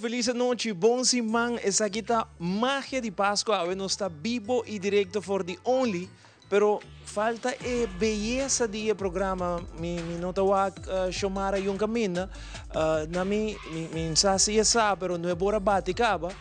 Feliz anochi, bon siman. Esaki ta Magia di Pasco. Awe nos ta bibo y directo for di Only. Pero falta e beyesa di e programa. Mi no ta wak Xiomara yun caminda. Na mi, mi sa si e sa, pero no e bora bati caba.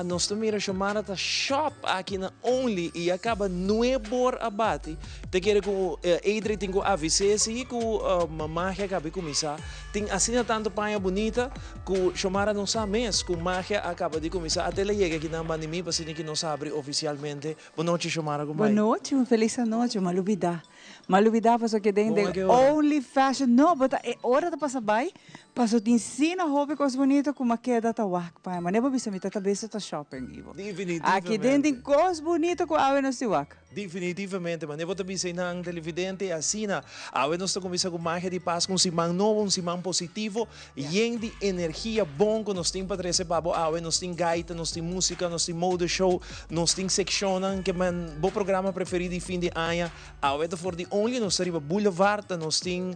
Nos ta mira Xiomara ta shop aki na Only y a caba nuebor a bati. Ta kere cu Adri tin cu avis'é si cu magia a caba di cuminsa. Tin asina tanto paña bunita cu Xiomara no sa mes cu magia a caba di cuminsa. Ata el a yega aki nan banda di mi pa asina ki nos habri oficialmente. Bon nochi Xiomara, con bai? Bon nochi, un feliz anochi. M'a lubida. M'a lubida pasobra ke den den Only Fashion. No, bo ta e ora ta pasa bai pasobra tin asina hopi kos bunito ku m'a keda ta wak pa mi. Manera bo bisa mi ta tabes ta shopping Ivo. Aki den tin kos bunito ku awe nos tin wak. Definitivamente. Manera bo ta bisa einan televidente asina. Awe nos ta kuminsá ku magia di Pasku, un siman nobo, un siman positivo. Yen di energia bon ku nos tin pa trese pa bo awe. Nos tin gaita, nos tin músika, nos tin mode show, nos tin sekshonnan ke men bo programa preferí di fin di aña. Awe ta for di Only, nos ta riba Boulevard, nos tin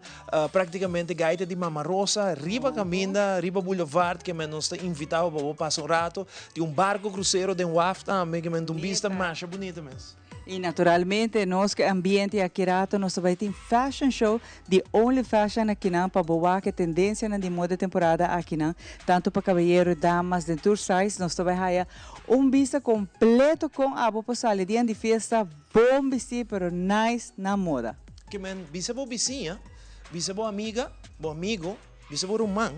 práktikamente gaita di Mama Rosa riba kaminda, riba Boulevard ke men nos ta invitá bo pa bo pasa un rato. Tin un barko krusero den waf tambe ke men ta un bista masha bunita mes. Y naturalmente nos cu e ambiente aki rato nos ta bay tin fashion show di Only Fashion akinan pa bo wak e tendencianan di moda temporada akinan tanto pa caballero, damas den tur size nos ta bay haya un bista completo con abo por sali dia di fiesta bon bisti pero nice na moda. Ke men bisa bo bisiña, bisa bo amiga, bo amigo, bisa bo ruman,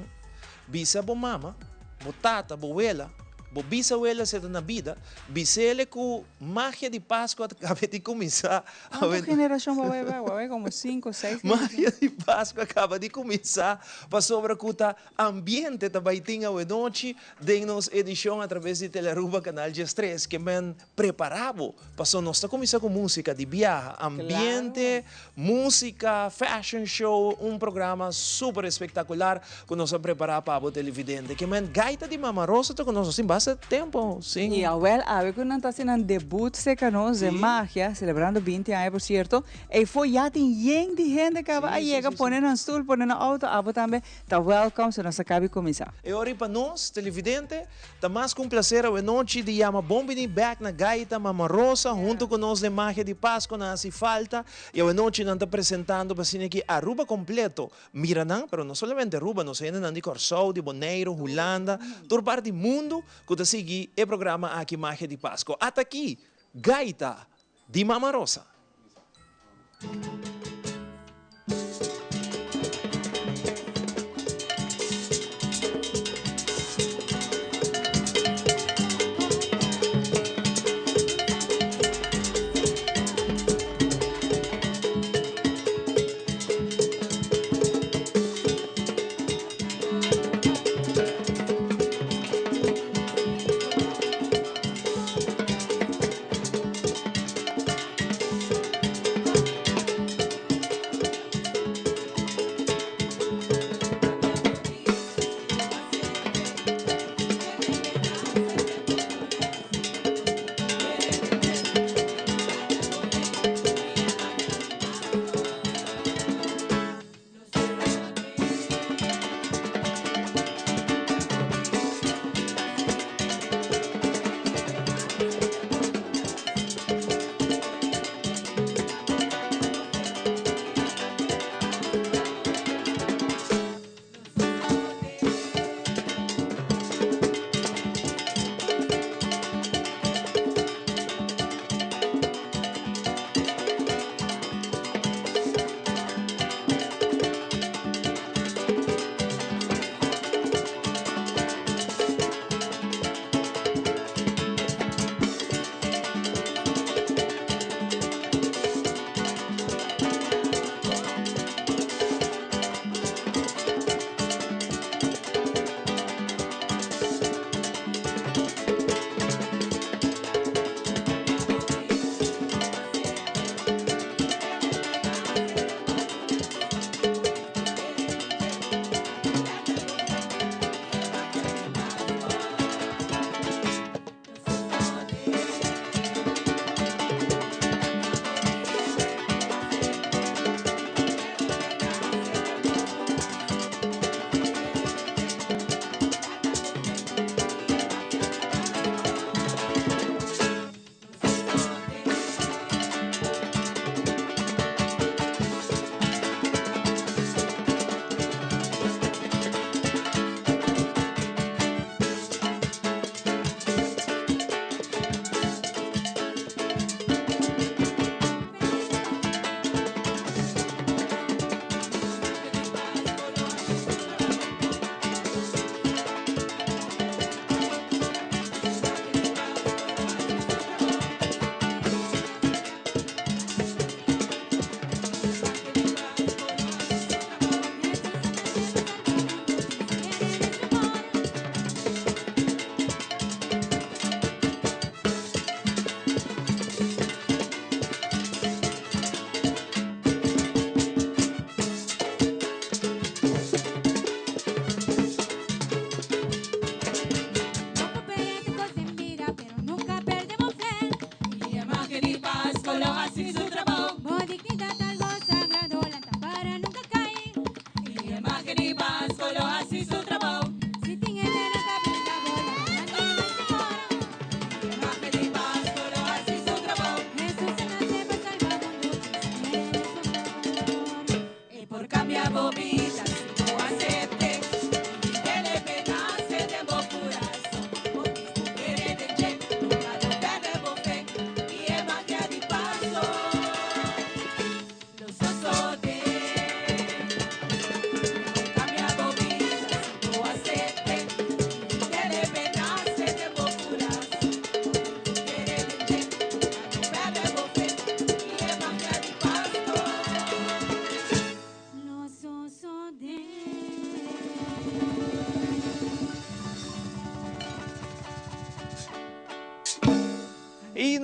bisa bo mama, bo tata, bo wela, bo bisawela si e ta na bida, bis'ele ku magia di Pascua ta kaba di kuminsá. Kuantu generashon bo a bai bai? Bo a bai komo sinku, seis generashon. Magia di Pascua a kaba di kuminsá pasobra ku ta ambiente ta bai tin awenochi den nos edishon atraves di Telearuba Kanal 13. Ke men Prepara bo, paso nos ta cuminsa cu musica di biaha, ambiente, musica, fashion show, un programa super espectacular cu nos a prepara pa bo televidente. Ke men Gaita di Mama Rosa ta cu nos, nos tin basta tempo sin. Y awel awe cu nan ta haci nan debut cerca nos den Magia, celebrando binti aña por cierto, eyfo ya tin yen di hende caba a yega pone nan stoel, pone nan auto, abo tambe ta welcome, so nos a cabi cuminsa. E ora y pa nos, televidente, Ta mas ku un placer awenochi di yama bon bini bek na Gaita Mama Rosa hunto ku nos den Magia di Pasco nan hasi falta y awenochi nan ta presentando pa asina ki Aruba completo mira nan pero no solamente Aruba nos hendenan di Corsou, di Boneiro, Hulanda, tur parti mundo ku ta sigui e programa aki Magia di Pasco. Ata aki Gaita di Mama Rosa.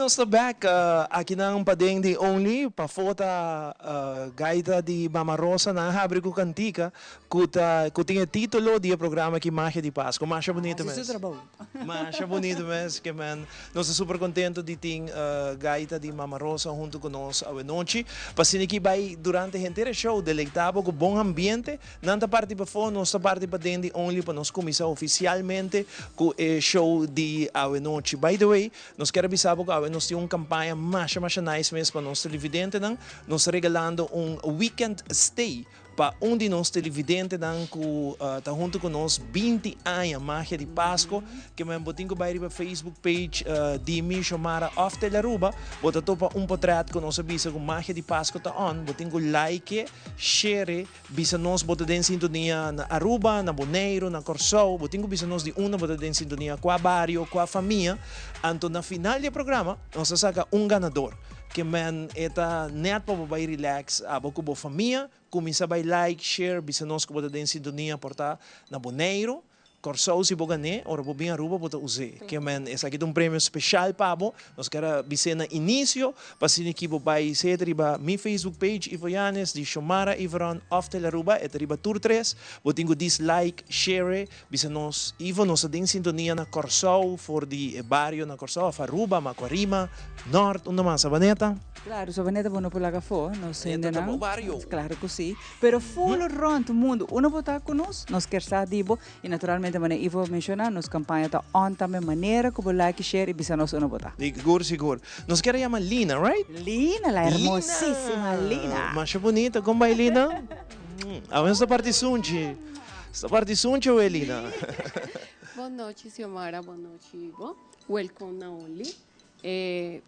nos ta bek akinan paden di Only pafó ta gaita di Mama Rosa nan a habri ku kantika ku ta ku tin e titulo di e programa aki Magia di Pasco. Masha bunito mes. Masha bunito mes ke men. Nos ta super contento di tin gaita di Mama Rosa hunto cu nos awe nochi. Pa asina ki bay durante henter e show deleita bo cu bon ambiente. Nan ta parti pafo, nos ta parti paden di Only pa nos cuminsa oficialmente cu e show di awe nochi. By the way, nos kier a bisa bo cu awe nos tin un campaña masha masha nice mes pa nos televidentenan. Nos ta regalando un weekend stay Pa un di nos televidentenan ku ta huntu ku nos 20 aña Magia di Pasco, ke men bo tin ku bai riba Facebook page di mi, Xiomara òf Telearuba, bo ta topa un potrèt ku nos a bisa ku Magia di Pasco ta on, bo tin ku like, share, bisa nos bo ta den sintonia na Aruba, na Boneiru, na Kòrsou, bo tin ku bisa nos di unda bo ta den sintonia, kua bario, kua famia, anto na final di e programa nos ta saka un ganador. Ke men e ta net pa bo bai relax abo ku bo famia, kuminsa bai like, share, bisa nos ku bo ta den sintonia por ta na Boneiru, Kòrsou si bo gané, ora bo bin Aruba bo ta us'é. Ke men esaki ta un premio speshal pa bo, nos ker a bis'é na inisio pa asina ki bo bai sea ta riba mi Facebook page Ivo Yanez, di Xiomara Iveron òf Telearuba, e ta riba tur tres, bo tin ku dis like, share, bisa nos Ivo nos ta den sintonia na Kòrsou for di e bario na Kòrsou òf Aruba, Makuarima, Nort, unda mas? Sabaneta? Claro, Sabaneta bo no por laga afó, nos Sabaneta ta hendenan. bo bario. Claro cu si. Pero full rond mundo, unda bo ta cu nos, nos kier sa di bo. Y naturalmente manera Ivo a menciona, nos campaña ta on tambe, manera cu bo like, share y bisa nos unda bo ta. Sigur, sigur. Nos kier a yama Lina, right? Lina, la hermosisima Lina. Masha bunita. Con bay Lina? Awe nos ta parti sunchi. Nos ta parti sunchi awe Lina. Bon nochi Xiomara, bon nochi Ivo. Welcome na Only.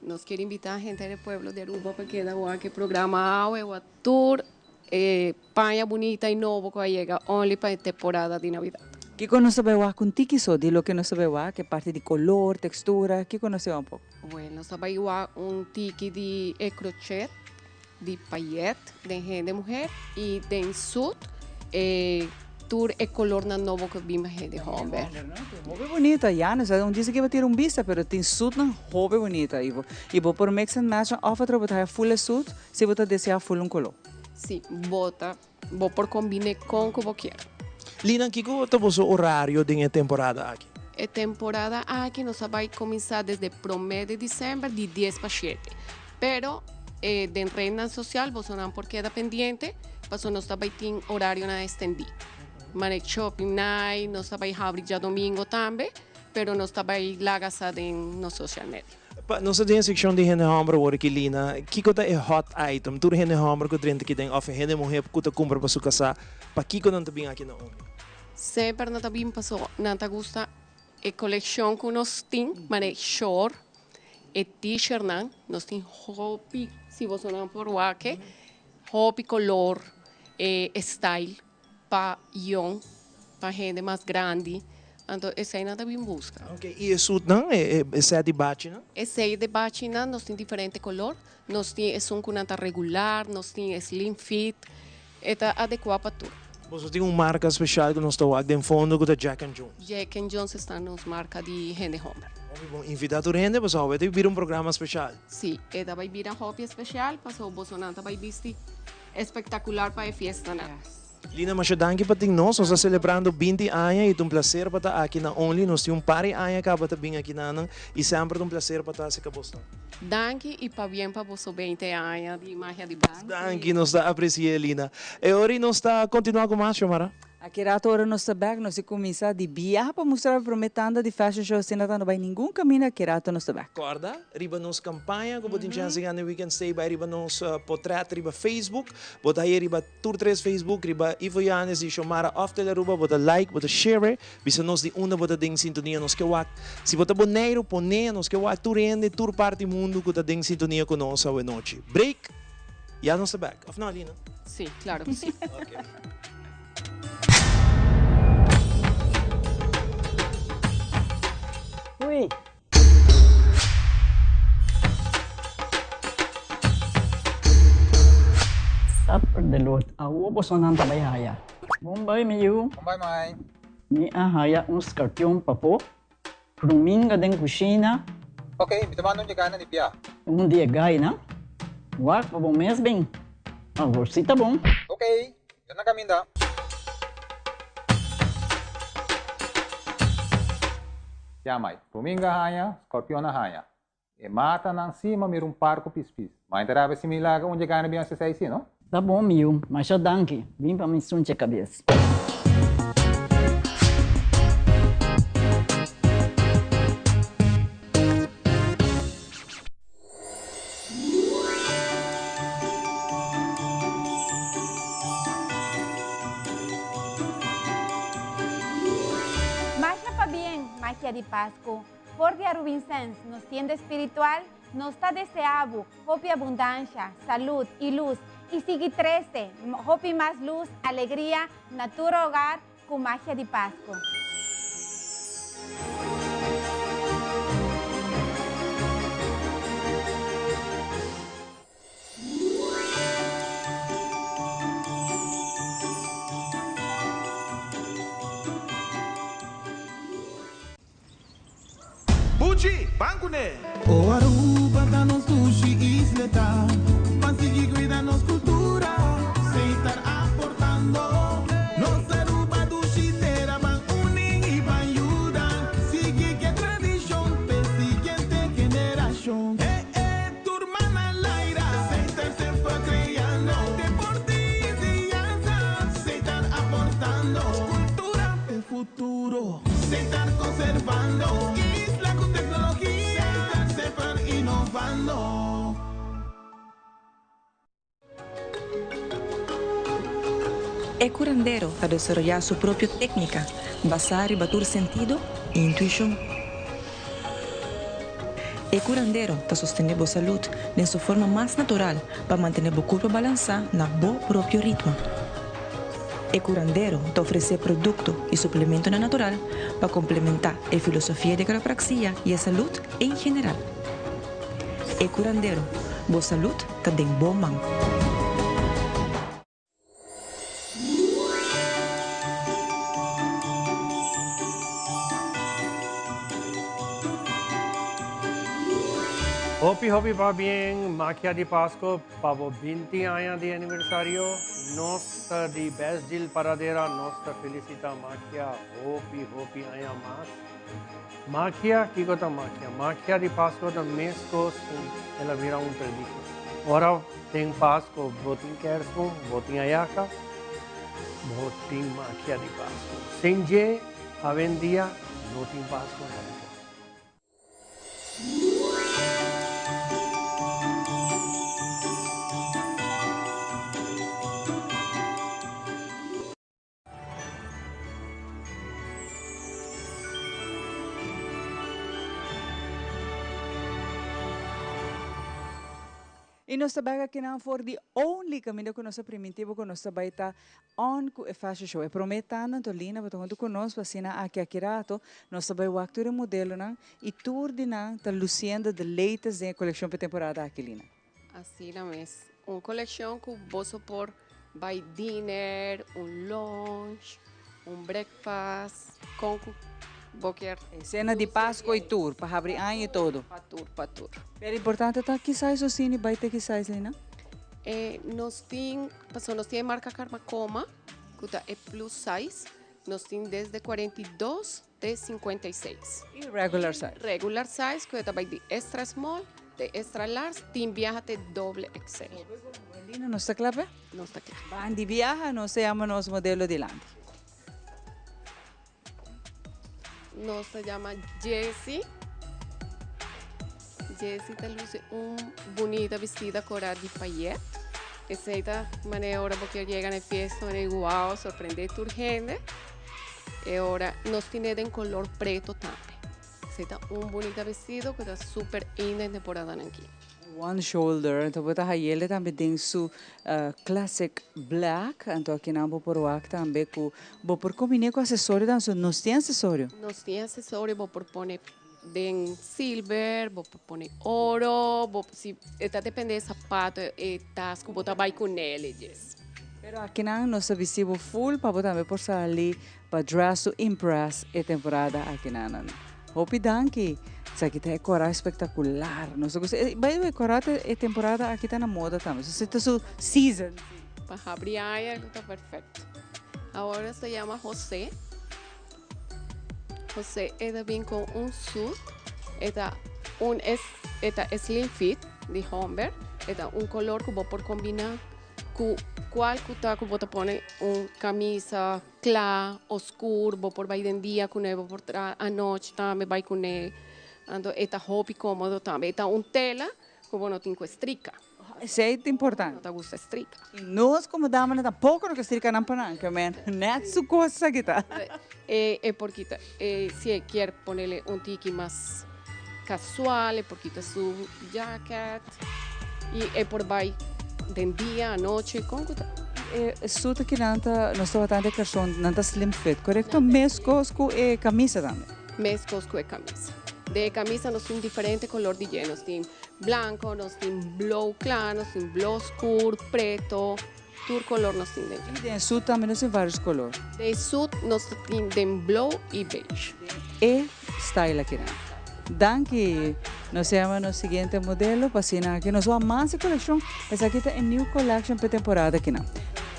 Nos kier invita henter e pueblo di Aruba pa keda wak e programa awe wak tur e paña bunita y nobo cu a yega only pa e temporada di Navidad. Kico nos ta bay wak un tiki so di loke nos ta bay wak, e parti di color, textura, kico nos ta bay wak un poco? Bueno, nos ta bay wak un tiki di e crochet, di payet den hende muher y den suit e tur e colornan nobo cu bin pa hende homber. Hopi bunita, ya nos a un disa kiba tira un bista pero tin suitnan hopi bunita y bo y bo por mix and match of atrobe bo ta haya full e suit si bo ta desea full un color. Si, bo ta bo por combine con cu bo kier. Lina, kico ta boso horario den e temporada aki? E temporada aki nos a bay cuminsa desde prome di december di dies pa shete. Pero den rednan social bosonan por keda pendiente paso nos ta bai tin horarionan extendí. Mane shopping night, nos ta bai habri djadomingo tambe, pero nos ta bai laga sa den nos social media. Pa nos ta den e seccion di hende homber awor aki Lina, kiko ta e hot item? Tur hende homber ku drenta aki den of e hende muher ku ta kumpra pa su kasá, pakiko nan ta bin aki na Omni? Semper nan ta bin paso nan ta gusta e coleccion ku nos tin, mane short, E t-shirtnan nos tin hopi, si bosonan por wak e, hopi color, e style pa yong, pa hende mas grandi, anto esei nan ta bin busca. Ok, y e suitnan, e set di bachinan? E set di bachinan nos tin diferente color, nos tin esun cu nan ta regular, nos tin e slim fit, e ta adecua pa tur. Boso tin un marca special cu nos ta wak den fondo cu ta Jack and Jones. Jack and Jones esta nos marca di hende homber. Hopi bon, invita tur hende pasobra awe ta bira un programa special. Si, e ta bay bira hopi special pasobra bosonan ta bay bisti espectacular pa e fiestanan. Lina, masha danki pa tin nos. Nos ta celebrando 20 aña y ta un placer pa ta aki na Only. Nos tin un par di aña caba ta bin aki nanan y semper ta un placer pa ta acerca bosnan. Danki y pabien pa boso 20 aña di Magia di Pascu. Danki, nos ta aprecia Lina. E ora y nos ta continua cu mas, Xiomara. Aki rato ora nos ta bek, nos di cuminsa di biaha pa mustra bo prome tanda di fashion show asina ta no bay ningun caminda, aki rato nos ta bek. Corda riba nos campaña cu bo tin chance di gana e weekend stay bay riba nos potret riba Facebook, bo ta haya riba tur tres Facebook riba Ivo Yanez di Xiomara of Telearuba, bo ta like, bo ta share, bisa nos di unda bo ta den sintonia, nos ke wak si bo ta Boneiru pone, nos ke wak tur hende tur parti mundu cu ta den sintonia cu nos awe nochi. Break, ya nos ta bek, of no Alina? Si, claro cu si. Ok. Hui. Supper de lot. Awo bosonan ta bai haya. Bon bai mi yu. Bon bai mai. Mi a haya un skarpion pafó. Kruminga den kushina. Ok, mi ta manda un yegana di bia. Un di e gainan, Wak pa bo mes bin. Awor si ta bon. Ok, mi ta na kaminda. Ya mai, Ruminga haña, Scorpion a haña. E matanan si ma mira un par ku pispis. Ma e ta rabia si mi laga un dje gana bin hasi esei si, no? Ta bon mi yu, masha danki. Bin pa mi sunche kabes. Masha pabien, magia di Pascu. For di Arubinsens, nos tienda espiritual, nos ta desea bo hopi abundansha, salud y luz y sigui trece hopi mas luz, alegria na tur hogar cu magia di Pascu. Buchi, ban kuné! O Aruba ta nos dushi isleta, Ban sigui cuida nos cultura, Setar aportando. Nos Aruba dushi tera, Ban uni y ban yuda, Sigui cu e tradicion p'e siguiente generacion. Eh eh, tur man al aire, Setar semper creando, Deporte y enseñanza, Setar aportando, Cultura p'e futuro. Setar conservando isla cu tecnologia. Setar semper innovando. E curandero ta desaroyá su propio técnica basá riba tur sentido i intuishon. E curandero ta sostené bo salud den su forma mas natural pa mantené bo curpa balansá na bo propio ritmo. E curandero ta ofresé produkto i suplementonan natural pa komplementá e filosofia di quiropraxia i e salud en general. E curandero, bo salud ta den bo man. Hopi hopi pabien Magia di Pasco pa bo 20 aña di aniversario. Nos ta di Best Deal Paradera, nos ta felicita Magia hopi hopi aña mas. Magia, kiko ta magia? Magia di Pasco ta mescos cu el a bira un tradicion. Ora tin Pasco, bo tin kerstboom, bo tin ayaca, bo tin magia di Pasco. Sin dje, awendia no tin Pasco na Aruba. Y nos ta bek akinan for di Only caminda cu nos a priminti bo cu nos ta bay ta on cu e fashion show. E prome tanda anto Lina bo ta hunto cu nos pa asina aki aki rato nos ta bay wak tur e modelonan y tur di nan ta luciendo the latest den e coleccion pa e temporada aki Lina. Asina mes. Un coleccion cu boso por bay dinner, un lunch, un breakfast, con cu bo kier. E cena di Pasco y tur, pa habri aña y todo. Pa tur, pa tur. Pero importante ta ki size nos tin y bay te ki size, Lina? E nos tin, pasobra nos tin e marca Karmacoma, cu ta e plus size, nos tin desde 42 te 56. Y regular size? Regular size, cu e ta bay di extra small te extra large, tin biaha te doble XL. Lina, nos ta cla pe? Nos ta cla. Ban di biaha, nos ta yama nos modelo dilanti. Nos ta yama Jessie. Jessie ta luci un bunita bistida cora di payet. Esey ta manera ora bo kier yega na e fiesta, manera guau, sorprende tur hende. E ora nos tine den color preto tambe. Esey ta un bunita vestido cu ta super in den temporadanan aki. One shoulder, anto bo ta hayele tambe den su classic black, anto akinan bo por wak tambe cu bo por combine cu accesorio tambe, so nos tin accesorio. Nos tin accesorio, bo por pone den silver, bo por pone oro, bo si e ta depende e zapato, e tas cu bo ta bay cu nele, yes. Pero akinan nos ta bisti bo full pa bo tambe por sali pa dress to impress e temporada akinan. Hopi danki. Esaki ta e kora espektakular. Nos ta gusta. By the way, kora ta e temporada aki ta na moda tambe. So ta su season. Pa habri aña ta perfecto. Awor nos ta yama Jose. Jose e ta bin con un suit. E ta un es e ta slim fit di homber. E ta un color cu bo por combina cu cual cu ta cu bo ta pone un camisa cla, oscur, bo por bay den dia cune, bo por traha anochi tambe bay cune. Anto e ta hopi comodo tambe. E ta un tela cu bo no tin cu estrica. Esey ta importante. No ta gusta estrica. Y nos como damanan tampoco no ke estrica nan pa nan, ke men net su cos esaki ta. E e por kita e si e kier ponele un tiki mas casual e por kita su jacket y e por bay den dia, anochi, con cu ta. E suit aki nan ta, nos tabata ante carson, nan ta slim fit, corecto? Mescos cu e camisa tambe. Mescos cu e camisa. Den e camisa nos tin diferente color di dje, nos tin blanco, nos tin blou cla, nos tin blou scur, preto, tur color nos tin den dje. Y den e suit tambe nos tin varios color. Den e suit nos tin den blou y beige. E style aki nan. Danki. Nos yama nos siguiente modelo pa asina aki nos wak mas e coleccion. Esaki ta e new collection pa e temporada aki nan.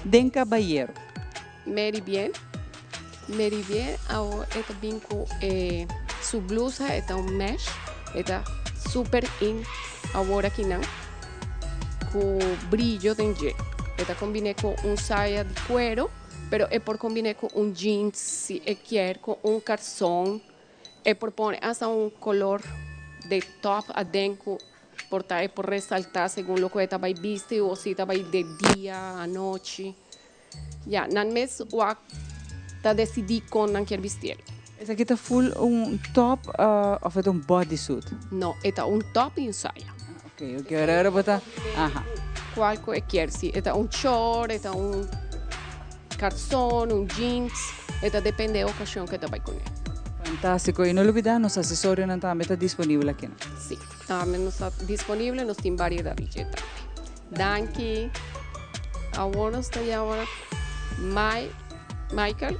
Den cabayero. Mary Bien. Mary Bien awor e ta bin ku e su blusa e ta un mesh e ta super in awor akinan ku brillo den dje. E ta kombine ku un saya di kuero pero e por kombine ku un jeans si e kier ku un karson e por pone asta un kolor de top aden ku por ta e por resalta segun loke e ta bai bisti o si ta bai de dia anochi. Ya, nan mes wak ta decidí con nan kier bistiel. Esaki ta full un top of e ta un bodysuit? No, e ta un top y un saya. Ok, ok, ora ora bo ta, aha. Cual cu e kier, si e ta un short, e ta un carson, un jeans, e ta depende e ocasion cu e ta bay cune. Fantastico, y no lubida nos accesorionan tambe ta disponibel aki no? Si, tambe nos ta disponibel, nos tin variedad di dje tambe. Danki. Awor nos ta yama Mai Michael.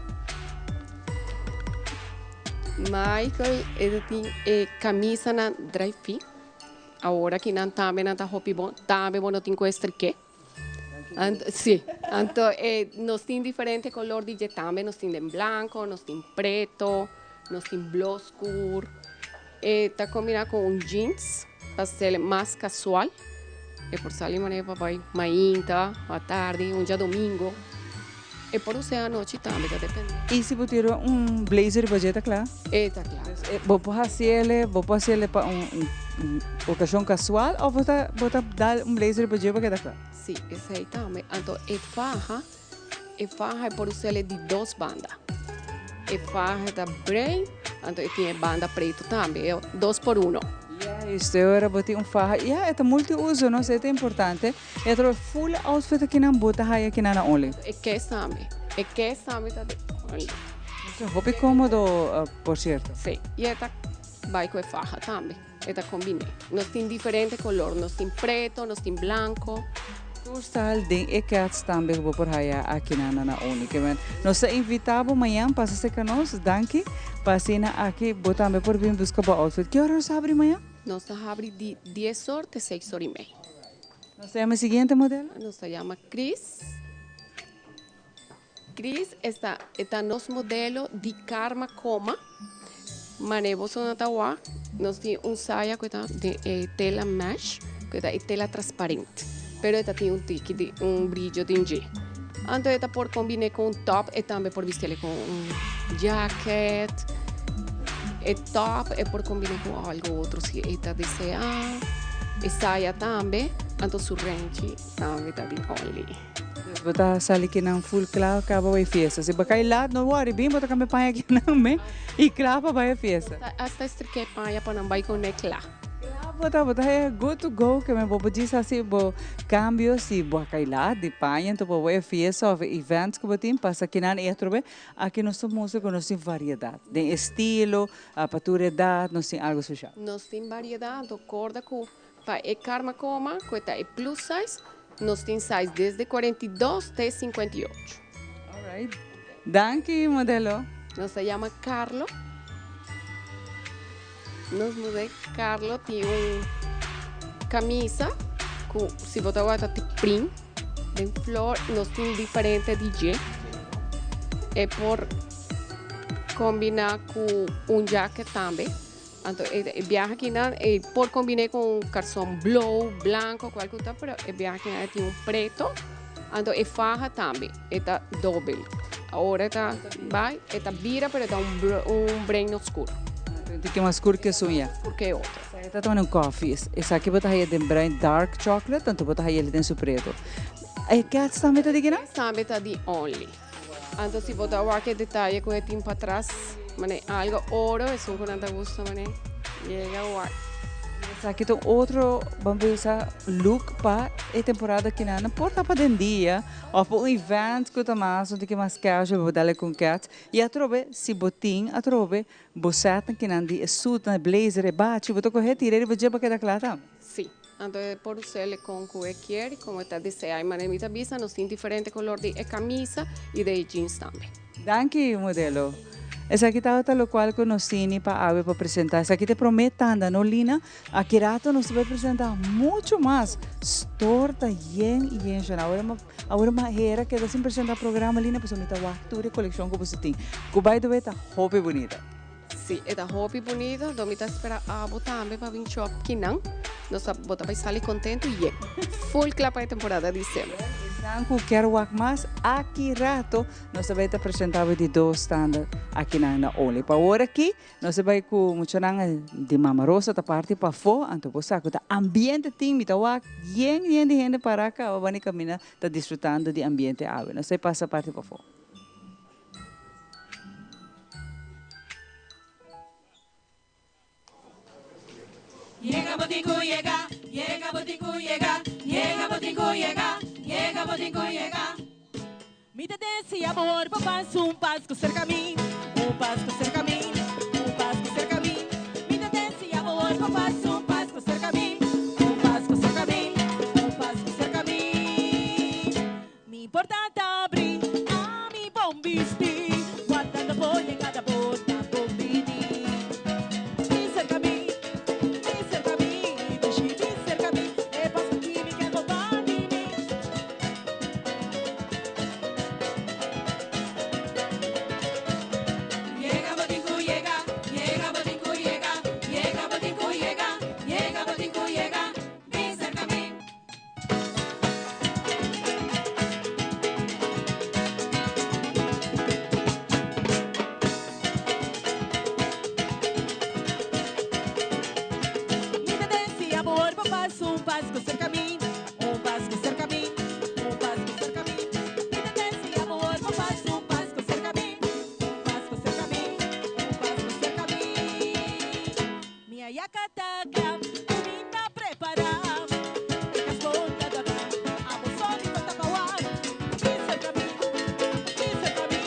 Michael e ta tin e camisanan dry fit. Awor aki nan tambe nan ta hopi bon. Tambe bo no tin cu estrike. Anto si. Anto e nos tin diferente color di dje tambe. Nos tin den blanco, nos tin preto, nos tin blo scur. E ta combina cu un jeans pa ser mas casual. E por sali manera pa bay mainta, atardi, un djadomingo. E por usa anochi tambe, ta depende. Y si bo tira un blazer riba dje ta cla? E ta cla. Bo por haciele, bo por haciele pa un un ocasion casual of bo ta bo ta dal un blazer riba dje pa keda cla? Si, esey tambe. Anto e faha. E faha e por us'el di dos banda. E faha ta brei, anto e tin e banda pretu tambe, e dos por uno. Juist, e ora bo tin un faha, ya, e ta multiuso, no? Esei ta importante. E otro full outfit akinan bo ta haya akinan na Only. E kes tambe, e kes tambe ta di Only. Esei hopi komodo, por sierto. Si, i e ta bai ku e faha tambe. E ta kombiné. Nos tin diferente kolor. Nos tin preto, nos tin blanko. Tur style den e cats tambe ku bo por haya aki na na Naomi. Ke men nos ta invitá bo mañan pasa serka nos. Danki pa asina aki bo tambe por bin buska bo outfit. Ki ora nos ta habri mañan? Nos ta habri di dies or te seis or i mei. Nos ta yama e siguiente modelo? Nos ta yama Chris. Chris esta e ta nos modelo di Karma Koma. Mane boso no ta wak, nos tin un saya ku ta den e tela mesh, ku ta e tela transparente, pero e ta tin un tiki di un brillo den dje. Anto e ta por kombine ku un top, e tambe por bistiel ku un jacket. E top e por kombine ku algo otro si e ta desea. E saya tambe, anto su renchi tambe ta di only. Dus bo ta sali kinan full kla kaba bai fiesta. Si bo kai laat no worry, bin bo ta kambia paña kinan me y kla pa bai e fiesta. Hasta estrike paña pa nan bai con e kla. Kla bo ta, bo ta haya good to go ke men bo por djis hasi bo cambio si bo a kai laat di paña enton pa bo bai e fiesta of e events ku bo tin pasa kinan y atrobe aki nos ta mustra ku nos tin variedad den estilo pa tur edad nos tin algo special. Nos tin variedad anto corda ku Pa e karma koma ku e ta e plus size, nos tin size desde 42 te 58. Alright. Danki modelo. Nos ta yama Carlo. Nos modé Carlo tin un camisa cu si bo ta wak ta print den flor, nos tin diferente di dje. E por combina cu un jacket tambe. Anto e biaha akinan e por combine cu un carson blou, blanco, cual cu ta, pero e biaha akinan e tin un preto. Anto e faha tambe e ta dobel. Ora e ta bai e ta bira pero e ta un bruin oscuro. Un tiki mas scur ke esun ya. Scur ke e otro. E ta tuma un koffie. Esaki bo ta haya den bruin dark chocolate anto bo ta haya den su preto. E cats tambe ta di kinan? Cats tambe ta di Only. Anto si bo ta wak e detaye ku e tin patras, mane algo oro, esun ku nan ta gusta mane yega wak. Esaki ta un otro, ban bisa, look pa e temporada kinan. Por ta pa den dia of pa un event ku ta mas un tiki mas casual, bo dal e ku un cat. I atrobe si bo tin atrobe bo setnan kinan di e suitnan, e blazer, e bachi, bo ta kohe tira riba dje pa keda kla tambe. Sí. Anto e por us'el con cu e kier y como e ta desea. Y manera mi ta bisa nos tin diferente color di e camisa y di e jeans tambe. Danki modelo. Esaki tabata locual cu nos tini pa awe pa presenta. Esaki ta e prome tanda no Lina? Aki rato nos ta bay presenta mucho mas. Store ta yen y yen shon. Awor mi awor mi a hera keda sin presenta programa Lina pasobra mi ta wak tur e coleccion cu boso tin. Cu by the way ta hopi bunita. Si, e ta hopi bunito, do mi ta spera abo tambe pa bin shop kinan. Nos ta, bo ta bai sali contento y yen. Full cla pa e temporada di diciember. Esnan cu kier wak mas, aki rato nos ta bai ta presenta bo di dos tanda akinan na Only. Pa awor aki nos ta bai cu muchanan di Mama Rosa ta parti pafo, anto bo sa cu ta ambiente tin, mi ta wak yen yen di hende para caba bani camina ta disfrutando di ambiente awe. Nos ta bai pasa parti pafo. Yega bo tin ku yega, yega bo tin ku yega, yega bo tin ku yega, yega bo tin ku yega. Mi ta desia bo ora pa pas un pas ku serka mi, un pas ku serka mi, un pas ku serka mi. Mi ta desia bo ora pa pas un pas ku serka mi, un pas ku serka mi, un pas ku serka mi. Mi porta ta abri, ami bon bisti, wardando bo yegada bo ta bon bini. Bin serka mi, bin serka mi, dushi bin serka mi, e paso ki mi ke bo ban di mi. Yega bo tin ku yega, yega bo tin ku yega, yega bo tin ku yega, yega bo tin ku yega, bin serka mi. Mi ta desia bo ora bo pasa un pas ku serka mi, un pas ku serka mi, un pas ku serka mi. Mi ta desia bo ora bo pasa un pas ku serka mi, un pas ku serka mi, un pas ku serka mi. Mi a yaka ta kla, ku mi ta prepará. E kas bon ta dòrná, abo so mi falta pa wak. Bin serka mi, bin serka mi,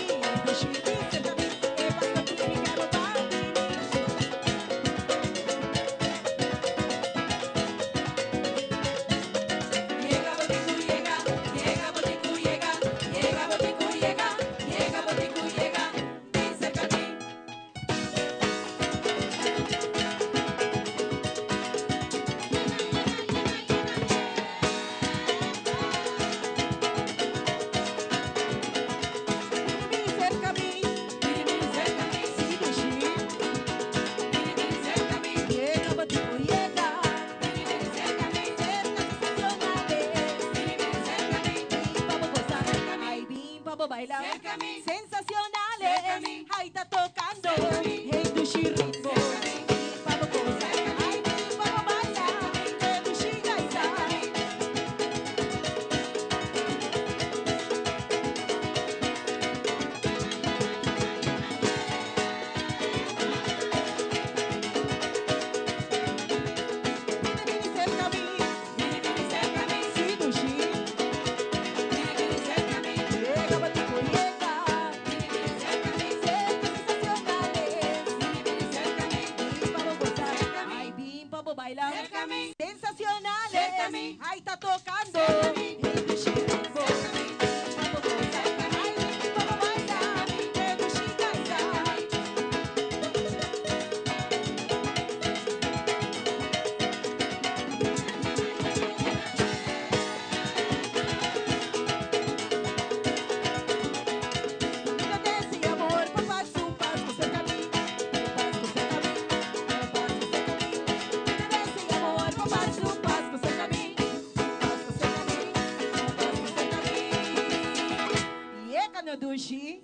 dushi bin serka mi, e paso ki mi kero ban di mi. Yega bo tin ku yega, yega bo tin ku yega, yega bo tin ku yega, yega bo tin ku yega, bin serka mi. Sensacionales, ahí está tocando, hey dushi ritmo, pa bo goza, ay bin pa bo baila, hey dushi gaita. Bini bini cerca mi, bini bini cerca mi, si dushi. Bini bini cerca mi, yega pa ti cu yega. Bini bini cerca mi, cerca sensacionales. Bini bini cerca mi, Waka no dushi.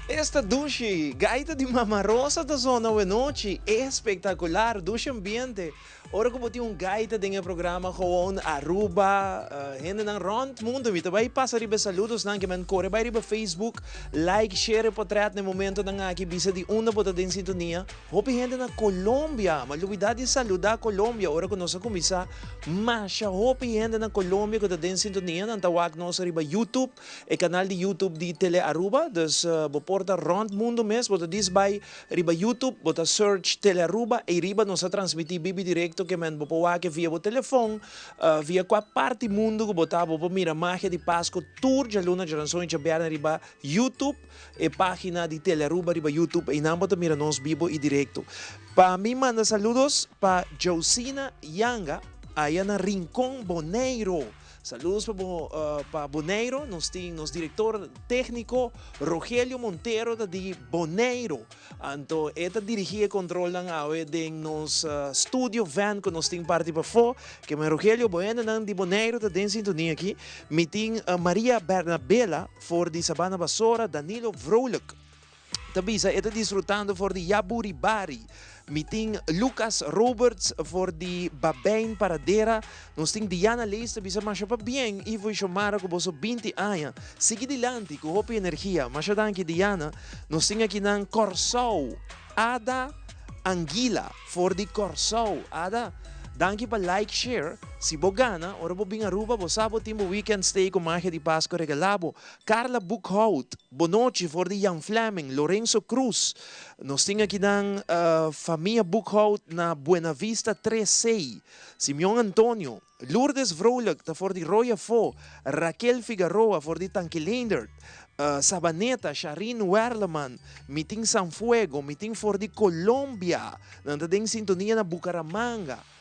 Esta dushi! Gaita di Mama Rosa ta zona awenochi. Espectacular! Dushi ambiente. Ora cu bo tin un gaita den e programa gewoon Aruba, hendenan rond mundo mi ta bay pasa riba e saludosnan ke men core bay riba Facebook, like, share e potret na e momentonan aki bisa di unda bo ta den sintonia. Hopi hende na Colombia, ma lubida di saluda Colombia ora cu nos a cuminsa masha hopi hende na Colombia cu ta den sintonia nan ta wak nos riba YouTube, e canal di YouTube di Tele Aruba, dus bo por ta rond mundo mes bo ta dis bay Riba YouTube bo ta search Telearuba ei riba nos a transmiti bibi directo ke men bo por wak via bo telefon via kua parti mundo ku bo ta bo por mira Magia di Pasco tur djaluna djaranson i djabièrnè riba YouTube e pagina di Telearuba riba YouTube einan bo ta mira nos bibo i directo. Pa mi manda saludos pa Josina Yanga aya na Rincon Boneiro. Saludos pa bo pa Boneiro, nos tin nos director tecnico Rogelio Montero ta di Boneiro, anto e ta dirigi e controlnan awe den nos studio van cu nos tin parti pafo, ke men Rogelio bo hendenan di Boneiro ta den sintonia aki, mi tin Maria Bernabela for di Sabana Basora, Danilo Vrolijk. Ta bisa e ta disfrutando for di Yaburibari. Mi tin Lucas Roberts for di Babijn Paradera. Nos tin Diana Lees ta bisa masha pabien Ivo y Xiomara cu boso 20 aña. Sigui dilanti cu hopi energia. Masha danki Diana. Nos tin akinan Corsou. Ada Anguila for di Corsou. Ada, danki pa like share. Si bo gana, ora bo bin Aruba bo sa bo tin bo weekend stay cu Magia di Pasco regala bo. Carla Boekhout, bonochi for di Jan Fleming, Lorenzo Cruz. Nos tin akinan famia Boekhout na Buena Vista 3C. Simeon Antonio, Lourdes Vrolijk ta for di Rooi Afó, Raquel Figaroa for di Tanki Leendert, Sabaneta, Sharine Werleman, mi tin San Fuego, mi tin for di Colombia, nan ta den sintonia na Bucaramanga.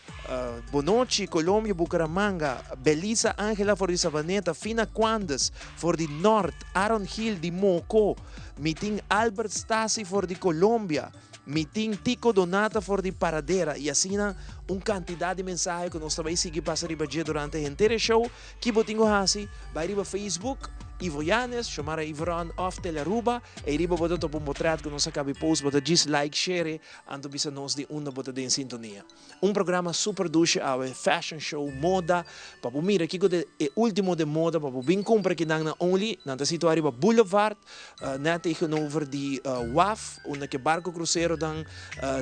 Bonochi, Colombia, Bucaramanga, Belisa Angela for di Savaneta, Fina Quandes for di Nort, Aaron Gil di Moco, mi tin Albert Stasi for di Colombia, mi tin Tico Donata for di Paradera y asina un cantidad di mensahe cu nos ta bay sigui pasa riba dje durante henter e show. Ki bo tin cu haci? Bay riba Facebook, Ivo Yanez, Xiomara Iveron of Telearuba, ey riba bo ta topa un potret cu nos a cabi post, bo ta djis like, share Anto bisa nos di unda bo ta den sintonia. Un programa super dushi awe, fashion show, moda, pa bo mira kiko ta e ultimo den moda, pa bo bin kumpra kinan na Only. Nan ta situa riba Boulevard, net tegenover di waf, unda ke barco cruceronan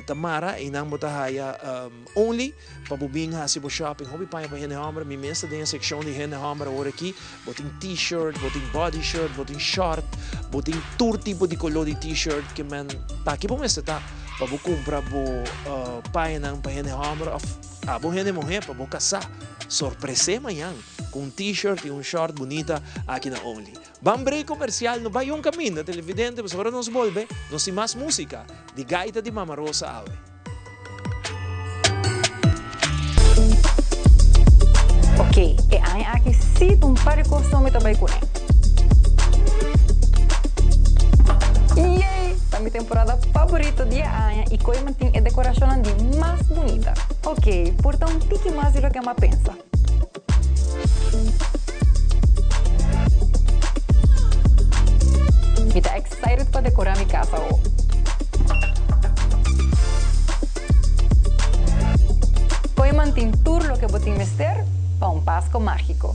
ta mara. Einan bo ta haya Only pa bo bin hasi bo shopping. Hopi paña pa hende homber, mi mes ta den e seccion di hende homber awor aki. Bo tin t-shirt, bo tin body shirt, bo tin short, bo tin tur tipo di color di t-shirt ke men ta ki bo mester ta pa bo cumpra bo pañanan pa hende homber of abo hende muher pa bo casa. Sorpres'é mañan cu un t-shirt y un short bunita aki na Only. Ban break comercial no bay un caminda televidente pasobra ora nos bolbe nos tin mas musica di Gaita di Mama Rosa awe. Ok, e aña aki sí ta un par di kos mi ta bai kuné. Yay! Ta mi temporada faborito di e aña i koe mantin e dekorashonnan di mas bunita. Ok, por ta un tiki mas di loke mi a pensa. Mi ta excited pa decora mi casa awo. Kooiman tin tur loke bo tin mester pa un Pasco magico.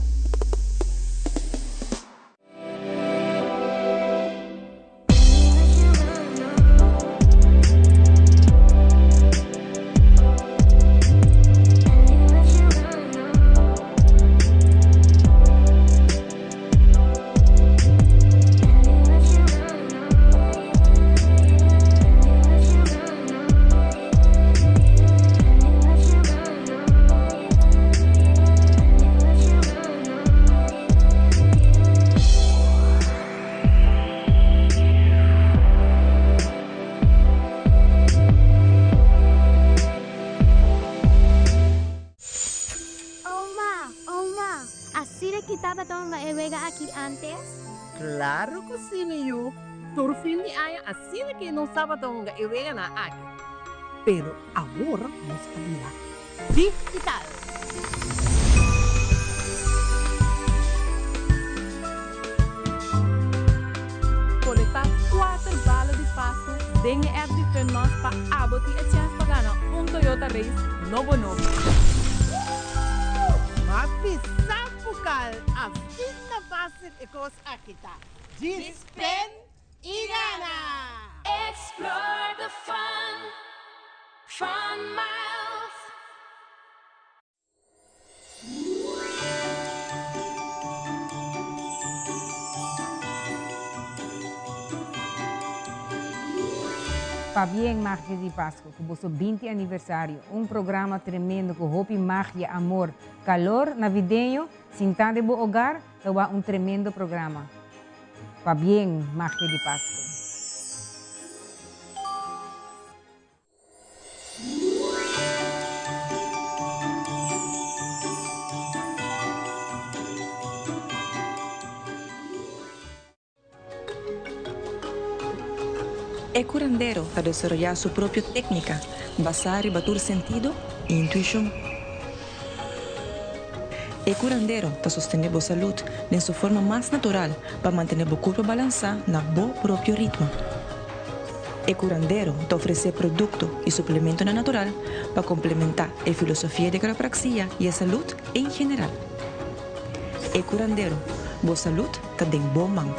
Oma, oma, asina ki tabata hunga e wega aki antes? Claro cu si, mi yu. Tur fin di aña asina ki nos tabata hunga e weganan aki. Pero awor nos a bira digital. den e app di Fun Mas pa abo tin e chèns pa gana un Toyota Race nobo nobo. M'a bisa Bukal, asina fácil e kos aki ta. Djis pen i gana! Explore the fun, Fun Miles. Pabien Magia di Pasco cu boso 20 aniversario. Un programa tremendo cu hopi magia, amor, calor navideño. Sinta den bo hogar ta wak un tremendo programa. Pabien Magia di Pasco. E curandero ta desaroyá su propio técnica basá riba tur sentido i intuishon. E curandero ta sostené bo salud den su forma mas natural pa mantené bo curpa balansá na bo propio ritmo. E curandero ta ofresé producto i suplementonan natural pa complementá e filosofia di quiropraxia i e salud en general. E curandero, bo salud ta den bo man.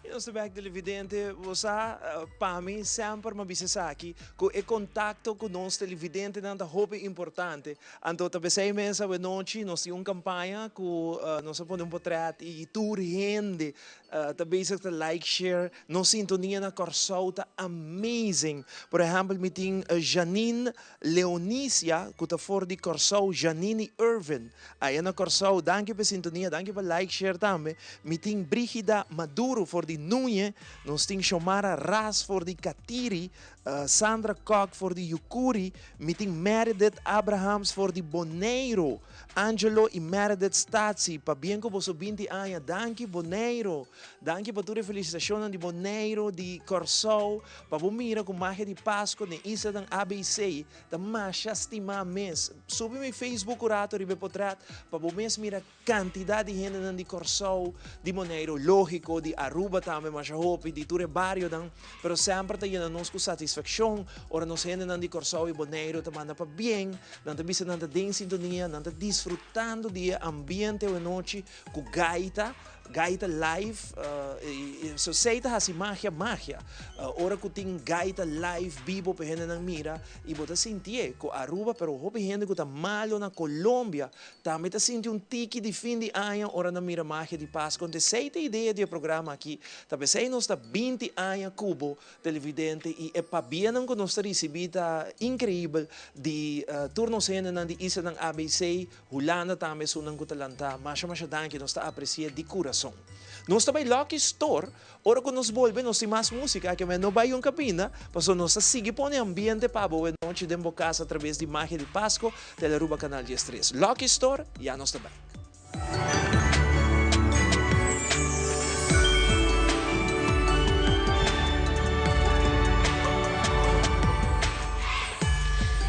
I nos ta bek televidente, bo sa pa mi semper mi a bisa esaki ku e kontakto ku nos televidentenan ta hopi importante. Anto ta p'esei mes awenochi nos tin un kampaña ku nos a pone un potrèt i tur hende ta bezig ta like, share. Nos sintonia na Kòrsou ta amazing. Por ehèmpel mi tin Janine Leonisia ku ta for di Kòrsou, Janine i Irvin aya na Kòrsou, danki pa e sintonia, danki pa like, share tambe. Mi tin Brigida Maduro for di Nuñe, nos tin Shomara Ras for di Katiri, Sandra Kok for di Yukuri, mi tin Meredith Abrahams for di Boneiru, Angelo i Meredith Statie, pabien ku boso 20 aña, danki Boneiru, danki pa tur e felisitashonnan di Boneiru, di Kòrsou. Pa bo mira ku magia di Pasko den islanan ABC ta masha stimá mes. Subi mi Facebook un rato riba e potret pa bo mes mira kantidat di hendenan di Kòrsou, di Boneiru, lógiko, di Aruba tambe masha hopi, di tur e barionan. Pero semper ta yena nos ku satisfakshon ora nos hendenan di Kòrsou i Boneiru ta manda pabien, nan ta bisa nan ta den sintonia, nan ta disfrutando di e ambiente awenochi ku gaita. Gaita live, so esey ta haci magia magia. Ora cu tin gaita live bibo pa e hendenan mira y bo ta sintié cu Aruba pero hopi hende cu ta malo na Colombia tambe ta sinti un tiki di fin di aña ora nan mira magia di Pasco. Entonces esey ta idea di e programa aki. Ta p'esey nos ta 20 aña cu bo televidente y e pabianan cu nos ta ricibi ta increibel di tur nos hendenan di islanan ABC, Hulanda tambe esunnan ku ta lantá. Masha masha danki, nos ta apresi'é di kurason. Nos ta bai Lucky Store, ora ku nos bolbe nos tin mas músika, ke men no bai un kabina, pasobra nos ta sigui pone ambiente pa bo e nochi den bo kas atraves di Magia di Pasko, Telearuba Kanal 13. Lucky Store, ya nos ta bèk.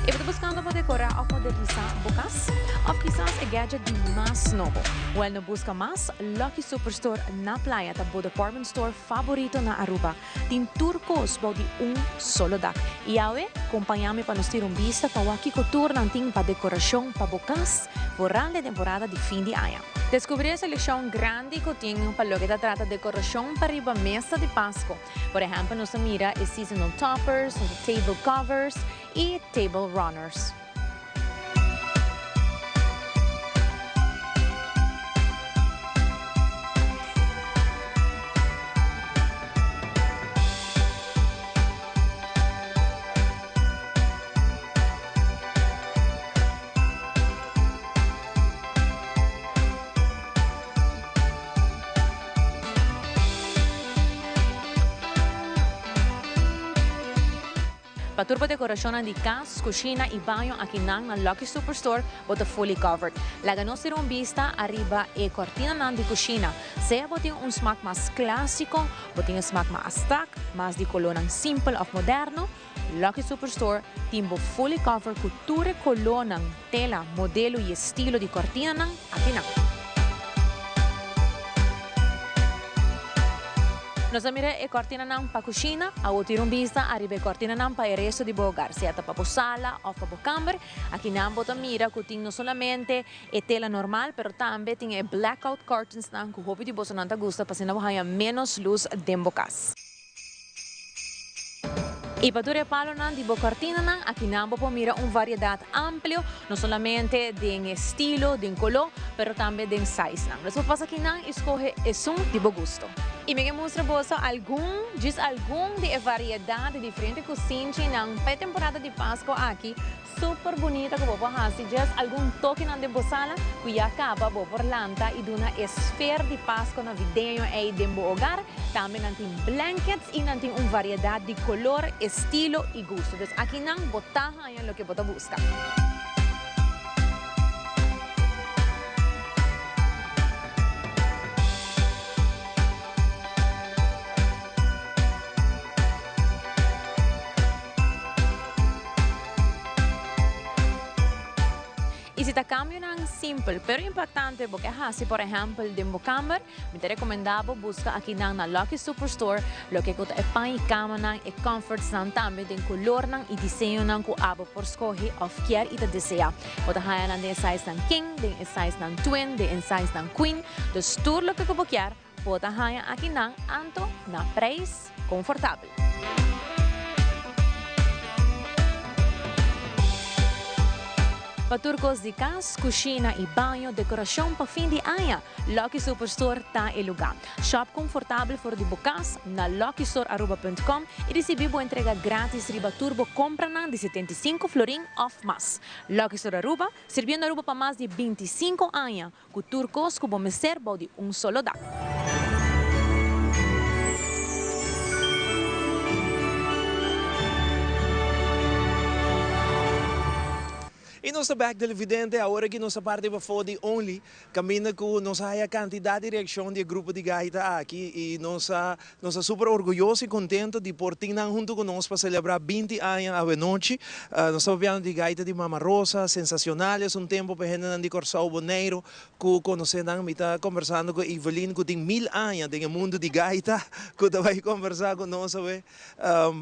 E bo ta buscando pa decora of modernisa bo cas? Of kisas e gadget di mas nobo? Wel no busca mas, Lucky Superstore na Playa ta bo department store favorito na Aruba. Tin tur cos bou di un solo dak. Y awe, compaña mi pa nos tira un bista pa wak kico tur nan tin pa decoracion pa bo cas durante temporada di fin di aña. Descubri e seleccion grandi cu tin pa loke ta trata decoracion pa riba mesa di Pasco. Por ehempel nos ta mira e seasonal toppers, nos table covers y table runners. Pa tur bo decoracionnan di cas, cushina y baño akinan na Lucky Superstore bo ta fully covered. Laga nos tira un bista ariba e cortinanan di cushina. Sea bo tin un smaak mas clasico, bo tin e smaak mas strak, mas di colornan simpel of moderno, Lucky Superstore tin bo fully covered cu tur e colornan, tela, modelo y estilo di cortinanan akinan. Nos a mira e cortinanan pa cushina, awo tira un bista ariba e cortinanan pa e resto di bo hogar, sea ta pa bo sala of pa bo camber. Akinan bo ta mira cu tin no solamente e tela normal, pero tambe tin e blackout curtainsnan cu hopi di bosonan ta gusta pa asina bo haya menos luz den bo cas. Y pa tur e palonan di bo cortinanan, akinan bo por mira un variedad amplio, no solamente den estilo, den color, pero tambe den sizenan. Dus bo pasa akinan y scoge esun di bo gusto. Y mi ke mustra boso algun, djis algun di e variedad di diferente cusinchinan pa e temporada di Pasco aki. Super bunita ku bo por hasi just algun tokinan den bo sala ku ya kaba bo por lanta i duna e sfer di Pasko navideño ei den bo hogar. Tambe nan tin blankets i nan tin un variedat di kolor, estilo i gusto. Dus akinan bo ta haña loke bo ta buska. I si ta kambionan simpel pero impactante bo ke hasi por ehèmpel den bo kamber, mi ta rekomendá bo buska akinan na Lucky Superstore loke ku ta e pan i kamanan, e comfortsnan tambe den kolornan i diseñonan ku abo por skohe òf kier i ta deseá. Bo ta haña nan den e sizenan king, den e sizenan twin, den e sizenan queen, dus tur loke ku bo kier Bo ta haña akinan anto na prijs konfortabel. Pa tur kos di kas, kushina i baño, dekorashon pa fin di aña, Lucky Superstore ta e lugá. Shop konfortabel for di bo kas na luckystorearuba.com i risibí bo entrega grátis riba tur bo kompranan di 75 florin òf mas. Lucky Store Aruba, sirbiendo Aruba pa mas di 25 aña. Ku tur kos ku bo mester bou di un solo dak. I nos ta bek televidente, awor aki nos ta parti pafó di Only, kaminda ku nos a haya kantidat di reakshon di e grupo di gaita aki i nos a nos ta super orguyoso i kontento di por tin nan huntu ku nos pa selebrá 20 aña awenochi. Nos ta papiando di gaita di Mama Rosa, sensacional es un tempo pa e hendenan di Kòrsou, Boneiru ku konosé nan. Mi ta kombersando ku Evelyn ku tin mil aña den e mundu di gaita ku ta bai kombersá ku nos awe.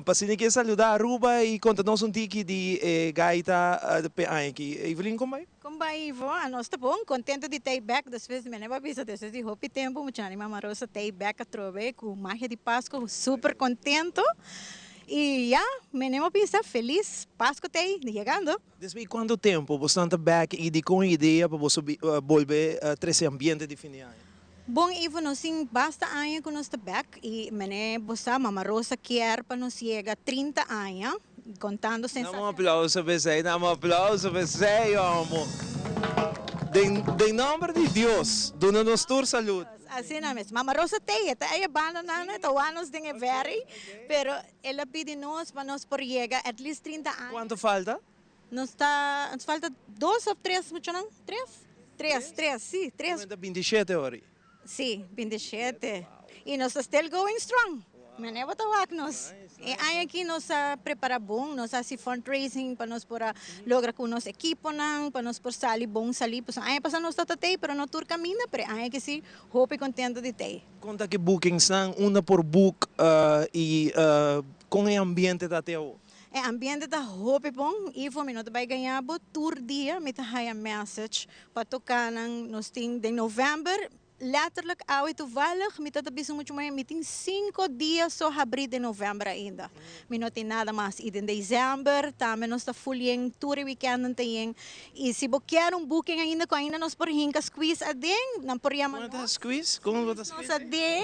Pa asina ke saludá Aruba i konta nos un tiki di e gaita p'e aña aki. Evelyn kon bai? Kon bai Ivo? Anos ta bon, kontento di t'ei bèk despues di mi a bisa despues di hopi tempu muchanan di Mama Rosa t'ei bèk atrobe ku magia di Pasku super kontento. Y ya, mi a bisa felis Pascu t'ey yegando. Despues di cuanto tempo bosnan ta bek y di con e idea pa boso bolbe trece ambiente di fin di aña? Bon Ivo, nos tin basta aña cu nos ta bek y mene bo sa Mama Rosa kier pa nos yega 30 aña contando Dame un aplauso p'esey, dame un aplauso p'esey homo. Den nomber di Dios duna nos tur salud. Asina mes. Mama Rosa t'ey, e ta ey e banda nan, e ta wak nos den e ferry, pero el a pidi nos pa nos por yega at least 30 aña. Cuanto falta? Nos ta, nos falta dos of tres muchanan, tres? Tres, tres, si, tres. Bo ta 27 ora? Si, 27. Y nos ta still going strong. Mene bo ta wak nos. E aña aki nos a prepara bon, nos a haci fundraising pa nos por a logra cu nos equiponan, pa nos por sali bon sali. Pasobra aña pasa nos tabata tey, pero no tur caminda, pero e aña aki si hopi contento di tey. Con ta ki bookingsnan, unda por book y con e ambiente ta te awo? E ambiente ta hopi bon, Ivo, mi no ta bay gaña bo, tur dia mi ta haya message pa toca nan. Nos tin den november Letterlijk awe toevallig mi ta ta bisa mucho muher mi tin cinco dia so habri den november ainda. Mi no tin nada mas y den december tambe nos ta full yen tur e weekendnan ta yen y si bo kier un booking ainda cu ainda nos por hinca squeeze aden nan por yama nos. Con ta squeeze? Con bo ta squeeze? Nos aden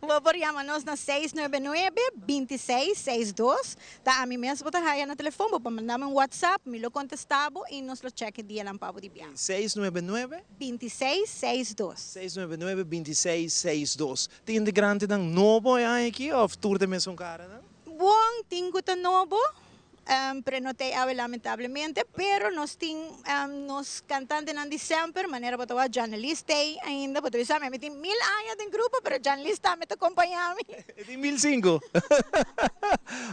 bo por yama nos na seis nuebe nuebe, binti seis, seis dos. Ta ami mes bo ta haya na telefon, bo por manda mi un WhatsApp, mi lo contesta bo y nos lo check e dianan pa bo di biaha. 699. 26 62. 699 26 62. Tin integrantenan nobo e aña aki of tur ta e mesun caranan? Bon, tin ku ta nobo, pero no ta awe lamentablemente, pero nos tin nos kantantenan di semper, manera bo ta wak Janelise t'ei ainda, bo ta bisa mi, mi tin mil aña den grupo, pero Janelise tambe ta kompañá mi. E tin mil sinku.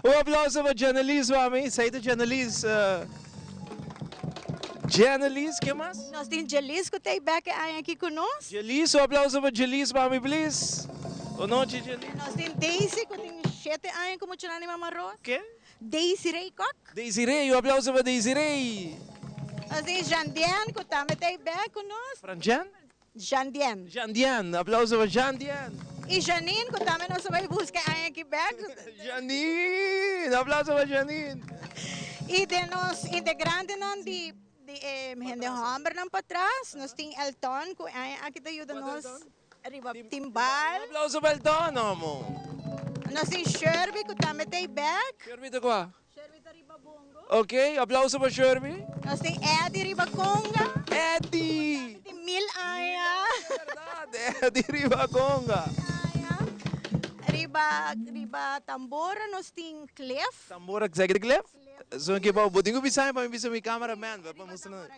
Un aplauso pa Janelise mami. Esei ta Janelise. Janelise, ken mas? Nos tin Jelise ku t'ei bek e aña aki ku nos. Jelise, un aplauso pa Jelise mami please. Bonochi Jelise. Nos tin Daisy ku tin shete aña ku muchanan di Mama Rosa. Ken? Daisy Rey Kok. Daisy Rey, un aplauso pa Daisy Rey. Nos tin Jean-Diane ku tambe ta ei bek ku nos. Fran-Jean? Jean-Diane. Jean-Diane, aplauso pa Jean-Diane. I Janine ku tambe nos a bai buska e aña aki bek. Janine, aplauso pa Janine. I den nos integrantenan di di e hende hòmbernan patras nos tin Elton ku e aña aki ta yuda nos. Riba timbal. Un aplauso pa Elton, homo. Nos tin Sherby ku tambe ta ei bek. Sherby ta kua? Sherby ta riba bongo. Ok, aplauso pa Sherby. Nos tin Eddie riba conga. Eddie! Ku tambe tin mil aña. Berdad, Eddie riba conga. Riba riba tambora nos tin Cliff. Tambora, sa ki ta Cliff? Esun ki bo tin ku bisa mi pa mi bisa mi cameraman pa mustra nan.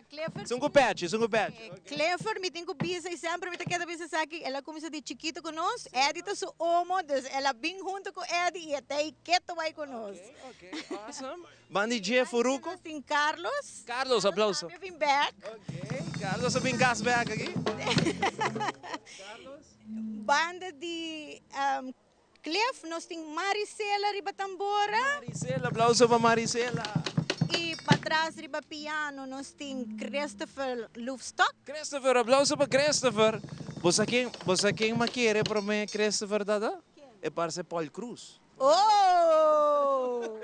Esun ku pechi, esun ku pechi. Clifford mi tin ku bisa y semper mi ta keda bisa esaki, el a cuminsa di chikito cu nos, Eddie ta su omo, dus el a bin hunto cu Eddie y e ta ey keto bay cu nos. Ok, ok, awesome. Bandi dje Furuco. Nos tin Carlos. Carlos, aplauso. Carlos tambe a bin bek. Ok, Carlos a bin cas bek aki. Carlos. Banda di Cliff, nos tin Marisela riba tambora. Marisela, aplauso pa Marisela. Y patras riba piano nos tin Christopher Loefstok. Christopher, aplauso pa Christopher. Bo sa ken, bo sa ken m'a kere prome Christopher tata? E parse Paul Cruz. Oh!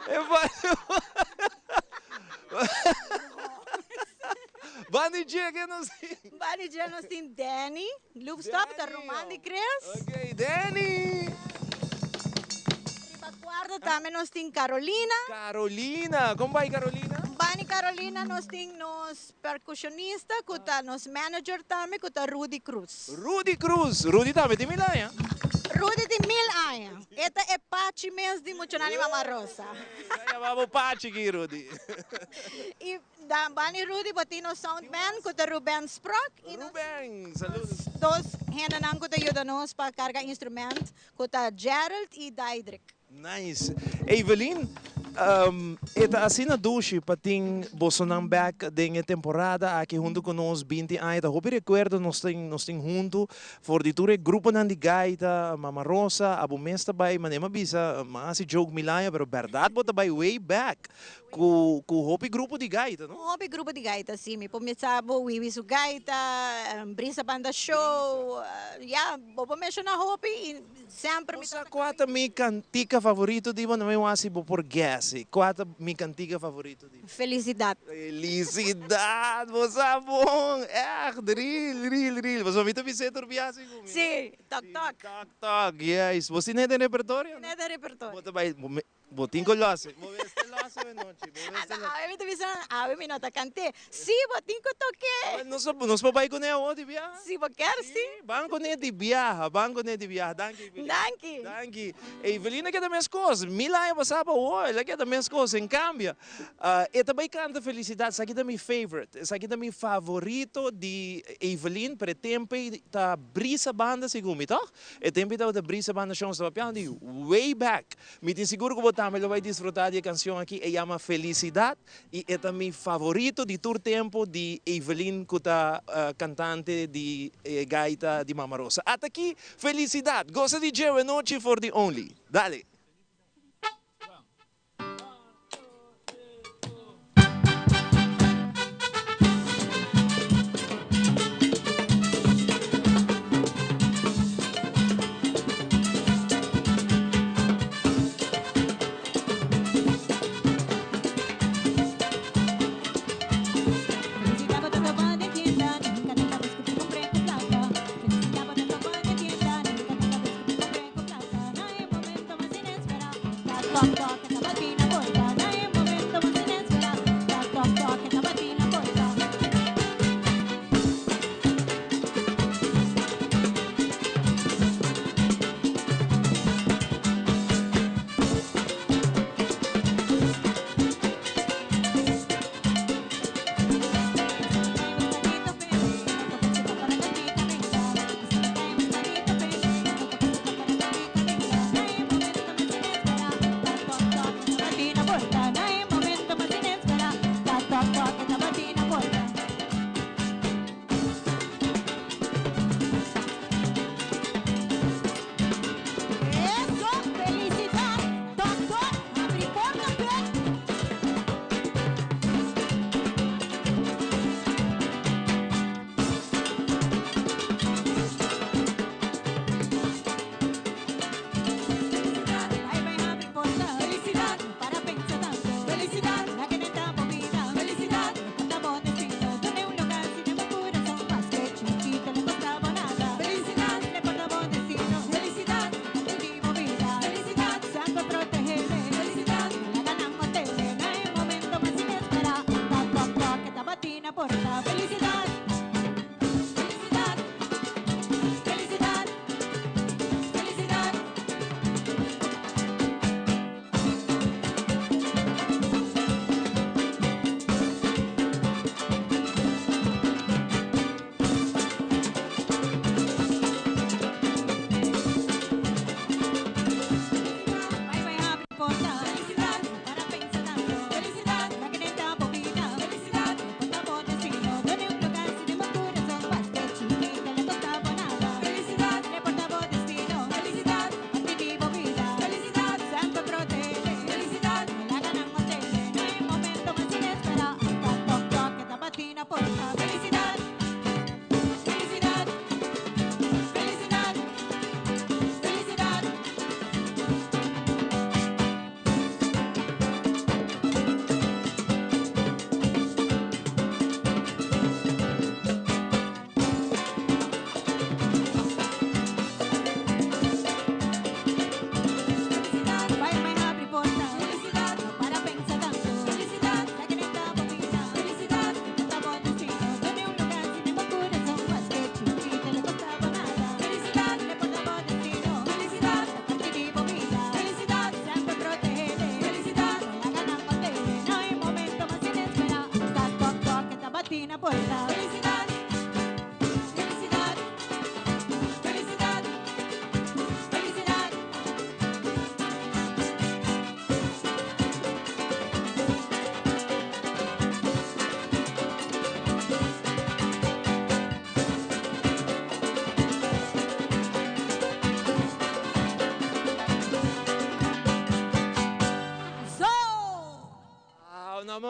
E parse Bandi dje ken nos tin? Bandi dje nos tin Danny. Loefstop ta ruman di Chris. Ok, Danny. Riba cuarto tambe nos tin Carolina. Carolina, con bai Carolina? Bani Carolina nos tin nos percusionista cu ta nos manager tambe cu ta Rudy Cruz. Rudy Cruz, Rudy tambe tin mil aña? Rudy tin mil aña. E ta e pachi mes di muchanan di Mama Rosa. Ta yama bo pachi aki Rudy. Y Dan Bani Rudy bo tin nos soundman cu ta Ruben Sprock y nos Ruben, saludos. dos hendenan cu ta yuda nos pa carga instrument cu ta Gerald y Daidrick. Nice. Evelyn, e ta asina dushi pa tin bosonan bek den e temporada aki hunto cu nos binti aña. Ta hopi recuerdo nos tin nos tin hunto for di tur e gruponan di gaita, Mama Rosa, abo mes ta bay, manera mi a bisa, mi a haci joke mil aña pero berdad bo ta bay way back. Ku ku hopi grupo di gaita, no? Ku hopi grupo di gaita, si. Mi por mesa bo Wiwi su gaita, Brisa Banda Show, ya, bo por menshoná hopi i semper mi Bo sa kua ta mi kantika favorito di bo? No mi wak si bo por guess si. Kua ta mi kantika favorito di bo? Felisidat. Felisidat! Bo sa bon! Ègt, real, real, real. Pasobra mi ta bis'é tur biaha si ku mi. Si, tok tok. Tok tok, yes. Bo si n'e den repertorio? N'e den repertorio. Bo ta bai. Bo tin ku lòs. Bo mester lòs awe nochi. Bo mester lòs. Awe mi ta bisa nan, awe mi no ta kant'é. Sí, bo tin ku tok'é. Nos nos por bai kuné awor di biaha? Si bo kier, sí. Ban kuné di biaha, ban kuné di biaha. Danki, Evelina. Danki. Danki. Evelina keda meskos. Mil aña pasá pa awor, el a keda meskos. En kambio, e ta bai kanta Felisidat. Esaki ta mi favorite. Esaki ta mi favorito di Evelyn, pero e tempu ei ta Brisa Banda segun mi, tòg? E tempu ei tabata Brisa Banda Show. Nos ta papiando di way back. Mi tin sigur ku bo tambe lo bai disfrutá di e kanshon aki, e yama Felisidat i e ta mi favorito di tur tempu di Evelyn ku ta kantante di e gaita di Mama Rosa. Ata aki, Felisidat! Gosa di dje e nochi for di Only. Dale!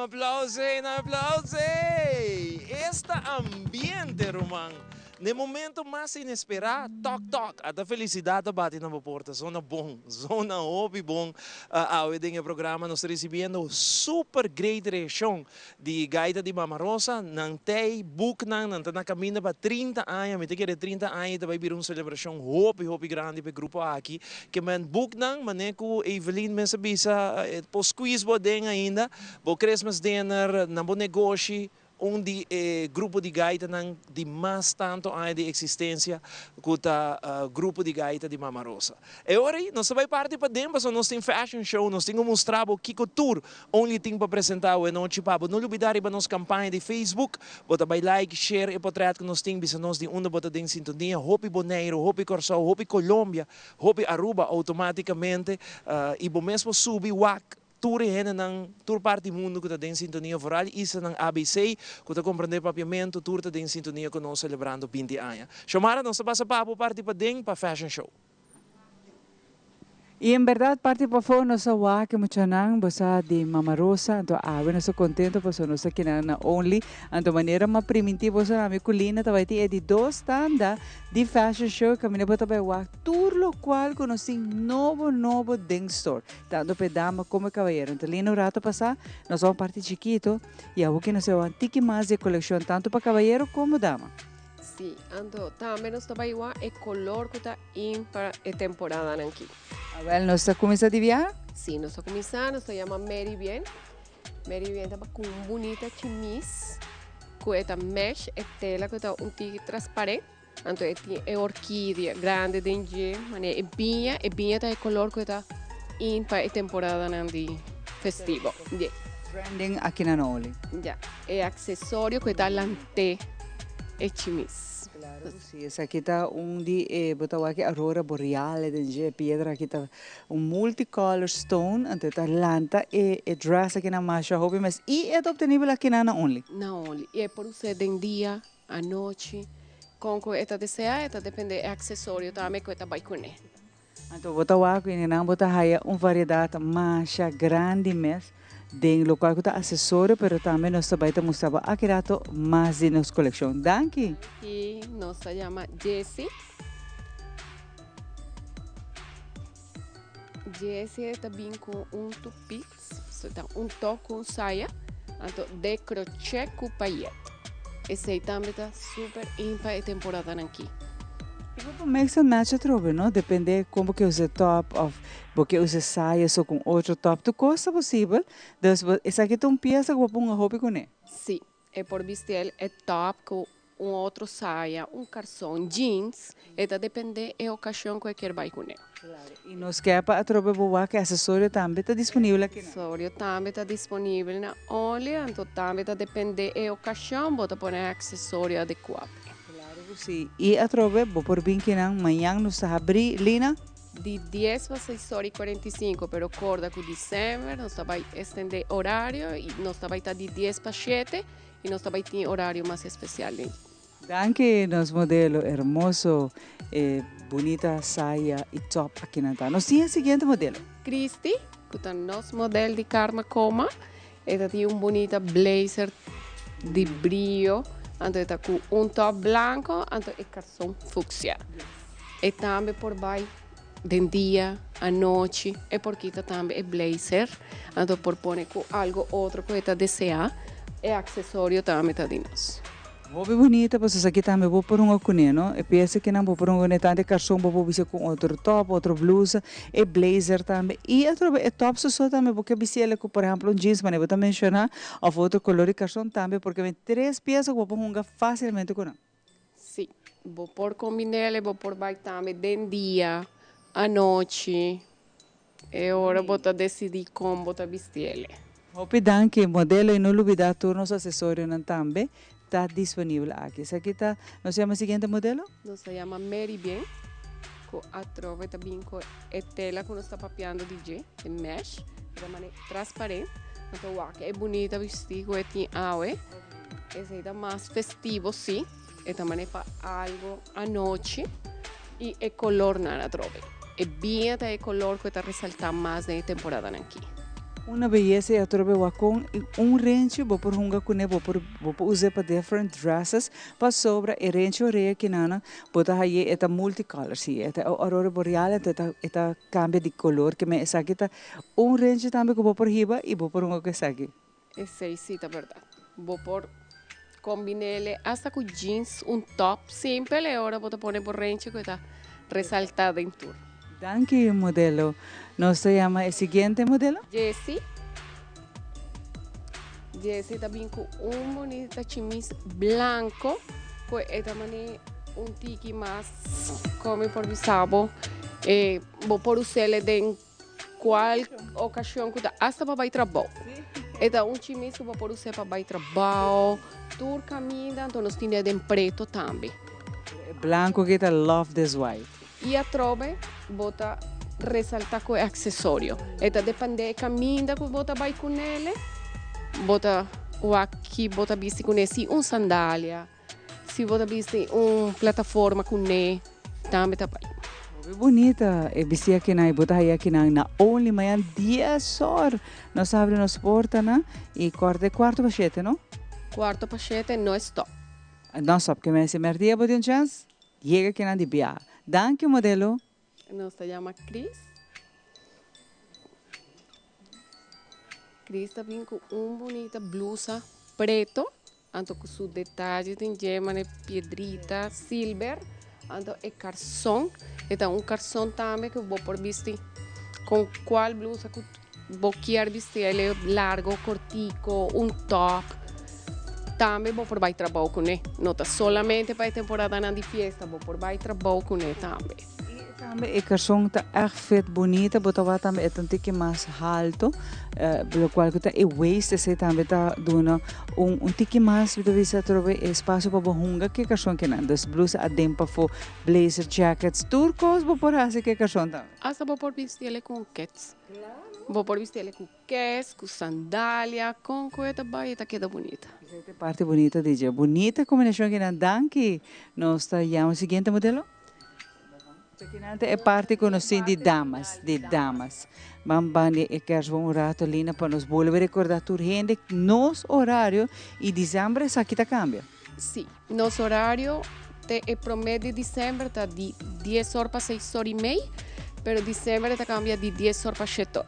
Un aplauso, un aplauso! Esta ambiente, ruman. Na momento mas inespera, tok tok, ata felicidad a bati na bo porta. Zona bon, zona hopi bon. Awe den e programa nos ta recibiendo super great reaccion di Gaita di Mama Rosa. Nan tey boek nan, nan ta na caminda pa 30 aña. Mi ta kere 30 aña y ta bay bira un celebracion hopi hopi grandi pa e grupo aki. Ke men boek nan, mane cu Evelyn mes a bisa, por squeeze bo aden ainda. Bo Christmas dinner, na bo negoshi. Un di e grupo di gaitanan di mas tanto aña di existencia cu ta Grupo di Gaita di Mama Rosa. E ora ei nos ta bay parti paden pasobra nos tin fashion show, nos tin cu mustra bo kico tur Only tin pa presenta awe nochi pa bo. No lubida riba nos campaña di Facebook, bo ta bay like, share e potret cu nos tin, bisa nos di unda bo ta den sintonia, hopi Boneiru, hopi Corsou, hopi Colombia, hopi Aruba automaticamente y bo mes por subi wak Tur e hendenan, tur parti mundu ku ta den sintonia vooral islanan ABC ku ta komprendé papiamentu, tur ta den sintonia ku nos selebrando 20 aña. Xiomara, nos ta pasa pa bo parti paden pa Fashion Show. I en berdad parti pafó nos a wak e muchanan, bo sa di Mama Rosa, anto awe nos ta contento pasobra nos ta kina na Only, anto manera m'a primintí boso ami cu Lina ta bai tin e di dos tanda di Fashion Show caminda bo ta bai wak tur locual cu nos tin nobo nobo den store. Tanto pa e dama como e cabayero. Enton lina un rato pasa, nos a un parti chikito y awor ki nos a un tiki mas di e coleccion tanto pa cabayero como dama. Si, anto tambe nos ta bay wak e color cu ta in pa e temporadanan aki. Awel, nos ta cuminsa di biaha? Si, nos ta cuminsa, nos ta yama Mary Bien. Mary Bien ta cu un bunita chimis cu e ta mesh, e tela cu ta un tiki transparent. Anto e tin e orkidia grandi den dje, manera e biña, e biña ta e kolor ku e ta in pa e temporadanan di festivo. Ye. Trending aki na Noli. Ya, e aksesorio ku e ta lant'é e chimis. Klaro ku si, esaki ta un di e bo ta wak e aurora boreal den dje, e piedra aki ta un multicolor stone, anto e ta lanta e e dress aki na masha hopi mes i e ta obtenibel aki na na Only. Na Only, i e por us'é den dia. Anochi. Kon ku e ta deseá e ta dependé e aksesorio tambe ku e ta bai kuné. Anto bo ta wak ku nan bo ta haya un variedat masha grandi mes den lokual ku ta asesorio pero tambe nos ta bai ta mustra bo aki rato mas di nos kolekshon. Danki! Danki! Nos ta yama Jessy. Jessy ta bin ku un tupit, so ta un top ku un saya, anto de crochet ku payet. Esei tambe ta super in pa e temporadanan aki. I bo por mix and match atrobe, no? Depende kon bo ke usa e top of bo ke usa e saya so ku un otro top. Tur kos ta posibel. Dus bo esaki ta un piesa ku bo por hunga hopi kuné. Sí, E por bisti el e top cu un otro saya, un carson, jeans, e ta depende e ocasion cu e kier bay cune. Claro, y nos kier pa atrobe bo wak e accesorio tambe ta disponibel aki na. Accesorio tambe ta disponibel na Only, anto tambe ta depende e ocasion bo ta pone e accesorio adecua p'e. Claro cu si, y atrobe bo por bin kinan mañan nos ta habri, Lina? Di dies pa seis ora y cuarenta y cinco, pero corda cu december nos ta bay extende horario y nos ta bay ta di dies pa shete y nos ta bay tin horario mas especial den. Danki nos modelo hermoso e bunita saya y top aki nan ta. Nos tin e siguiente modelo. Christy, cu ta nos model di Karma Coma, e ta tin un bunita blazer di brio, anto e ta cu un top blanco, anto e carson fucsia. E tambe por bai den dia, anochi, e por kita tambe e blazer, anto por pone cu algo otro cu e ta desea, e accesorio tambe ta di nos. Hopi bunita pasobra esaki tambe bo por hunga cune no, e pieza kinan bo por hunga cune tanto e carson bo por bisa cu otro top, otro blusa, e blazer tambe y atrobe e top soso tambe bo ke bisiele cu por ehemplo un jeans manera bo ta menciona of otro color di carson tambe porque men tres pieza cu bo por hunga facilmente cu nan. Sí, bo por combinele, bo por bay tambe den dia, anochi, e ora bo ta decidi con bo ta bistiele. Hopi danki modelo y no lubida tur nos asesorionan tambe ta disponibel aki. Esaki ta, nos yama e siguiente modelo? Nos ta yama Mary Bien, cu atrobe ta bin cu e tela cu nos ta papiando di dje, e mesh, e ta mane transparent, nos ta wak e bunita bisti cu e tin awe. Esei ta mas festivo si, e ta mane pa algo anochi y e colornan atrobe. E biña ta e color cu e ta resalta mas den e temporadanan aki. Una beyesa y atrobe wak con un renchi bo por hunga cune, bo por bo por use pa different dresses, pasobra e renchi orea kinana bo ta haye e ta multicolor, si e ta aurora boreal anto e ta e ta cambia di color ke men esaki ta un renchi tambe cu bo por hiba y bo por hunga cu esaki. Esey si ta berdad. Bo por combinele hasta cu jeans, un top simpel e ora bo ta pone bo renchi cu e ta resalta den tur. Danki modelo. Nos ta yama e siguiente modelo. Jessy. Jessy ta bin cu un bonita chimis blanco cu e ta mane un tiki mas como por bisa bo e bo por usele den Cual ocasion cu ta hasta pa bay trabao. E ta un chimis cu bo por usa pa bay trabao, tur caminda, anto nos tin den preto tambe. E blanco aki ta love this white. Y atrobe bo ta resalta cu e accesorio. E ta depende e caminda cu bo ta bay cunele, bo ta wak ki bo ta bisti cune, si un sandalia. Si bo ta bisti un plataforma cu ne tambe ta bay. Hopi bunita e bisti akinan y bo ta haya akinan na Only mañan dies or nos ta habri nos portanan y corta e cuarto pa shete no? Cuarto pa shete no stop. No stop ke mester merdia bo tin un chance yega akinan di biaha. Danki modelo. Nos ta yama Chris. Chris ta bin cu un bunita blusa preto. Anto cu su detaye den dje mane piedrita silver. Anto e carson, e ta un carson tambe cu bo por bisti con cual blusa cu bo kier bisti, el e largo, cortico, un top. Tambe bo por bay trabao cune. No ta solamente pa e temporadanan di fiesta, bo por bay trabao cune tambe. Tambe e karson ta echt vet bunita, bo ta wak tambe e ta un tiki mas halto, locual cu ta e waist esey tambe ta duna un un tiki mas mi ta bisa atrobe e espacio pa bo hunga cu e karson kinan. Dus blusa aden pafo, blazer, jackets, tur cos bo por haci cu e karson tambe. Hasta bo por bisti el cu un kets. Bo por bisti el cu kets, cu sandalia, con cu e ta bay e ta keda bunita. Esey ta e parti bunita di dje. Bunita combinacion kinan. Danki. Nos ta yama e siguiente modelo. Kinan ta e parti ku nos tin di damas, di damas. Ban ban di e kerstboom un rato Lina pa nos bolbe rekorda tur hende nos orario i disember esaki ta kambia. Sí, nos orario te e prome di disember ta di dies or pa seis or i mei, pero disember e ta kambia di dies or pa shet or.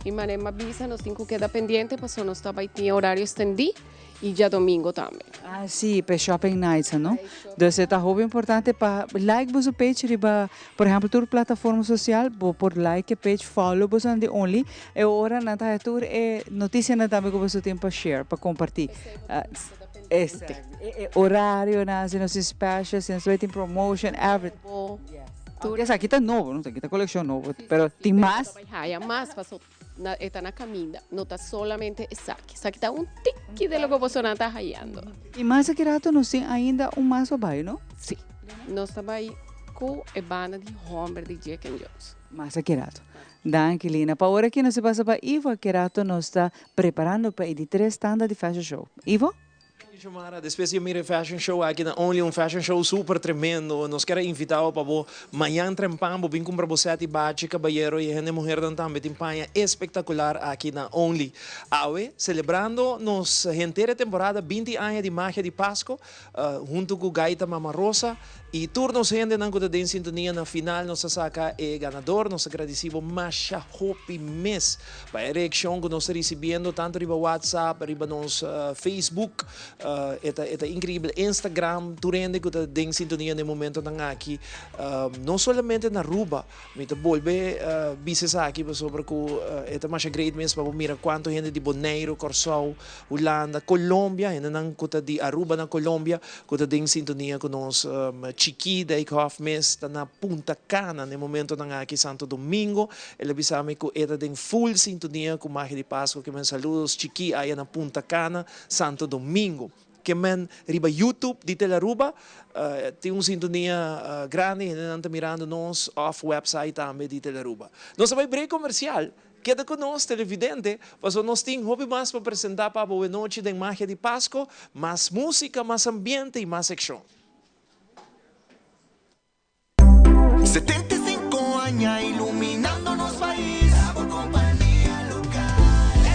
I manera mi a bisa nos tin ku keda pendiente pasobra nos ta bai tin e orario estendí. Y djadomingo tambe. Ah si, p'e shopping nights no. Dus e ta hopi importante pa like boso page riba por ehempel tur plataforma social bo por like e page follow boso nan di only e ora nan ta haya tur e noticianan tambe cu boso tin pa share pa comparti. Exacto. E horarionan si nos tin special si nos ta bay tin promotion everything. Aunke esaki ta nobo no esaki ta coleccion nobo pero tin mas. Haya mas paso Na, e ta na caminda. No ta solamente esaki. Esaki ta un tiki de loke bosonan ta hayando. Y mas aki rato nos tin ainda un mas pa bay, no? Sí. Nos ta bay cu e banda di homber di Jack and Jones. Mas aki rato. Danki, Lina. Pa ora aki nos ta pasa pa Ivo. Aki rato nos ta preparando pa e di tres tanda di Fashion Show. Ivo? Xiomara, despues di a mira e fashion show aki na Only, un fashion show super tremendo, nos kier a invita bo pa bo mañan trempan bo bin cumpra bo set y bachi, cabayero y hende muhernan tambe tin paña espectacular aki na Only. Awe, celebrando nos henter e temporada binti aña di Magia di Pasco, hunto cu Gaita Mama Rosa y tur nos hendenan cu ta den sintonia na final nos a saca e ganador, nos a gradici bo masha hopi mes. Pa e reaccion cu nos ta ricibiendo tanto riba WhatsApp, riba nos Facebook, e ta e ta increíble. Instagram, tur hende cu ta den sintonia den momentonan aki, no solamente na Aruba, mi ta bolbe bisa esaki pasobra cu e ta masha great mes pa bo mira cuanto hende di Boneiru, Corsou, Hulanda, Colombia, hendenan cu ta di Aruba na Colombia cu ta den sintonia cu nos. Chiki Dijkhoff mes ta na Punta Cana den momentonan aki, Santo Domingo. El a bisa mi cu e ta den full sintonia cu Magia di Pasco. Ke men saludos Chiki aya na Punta Cana, Santo Domingo. Ke men riba YouTube di Telearuba tin un sintonia grandi, hendenan ta mirando nos of website tambe di Telearuba. Nos a bay break comercial. Keda ku nos, televidente, pasobra nos tin hopi mas pa presentá pa bo wenochi den Magia di Pasko, mas músika, mas ambiente i mas ekshon. 75 aña iluminando nos pais. Ta bo kompania lokal.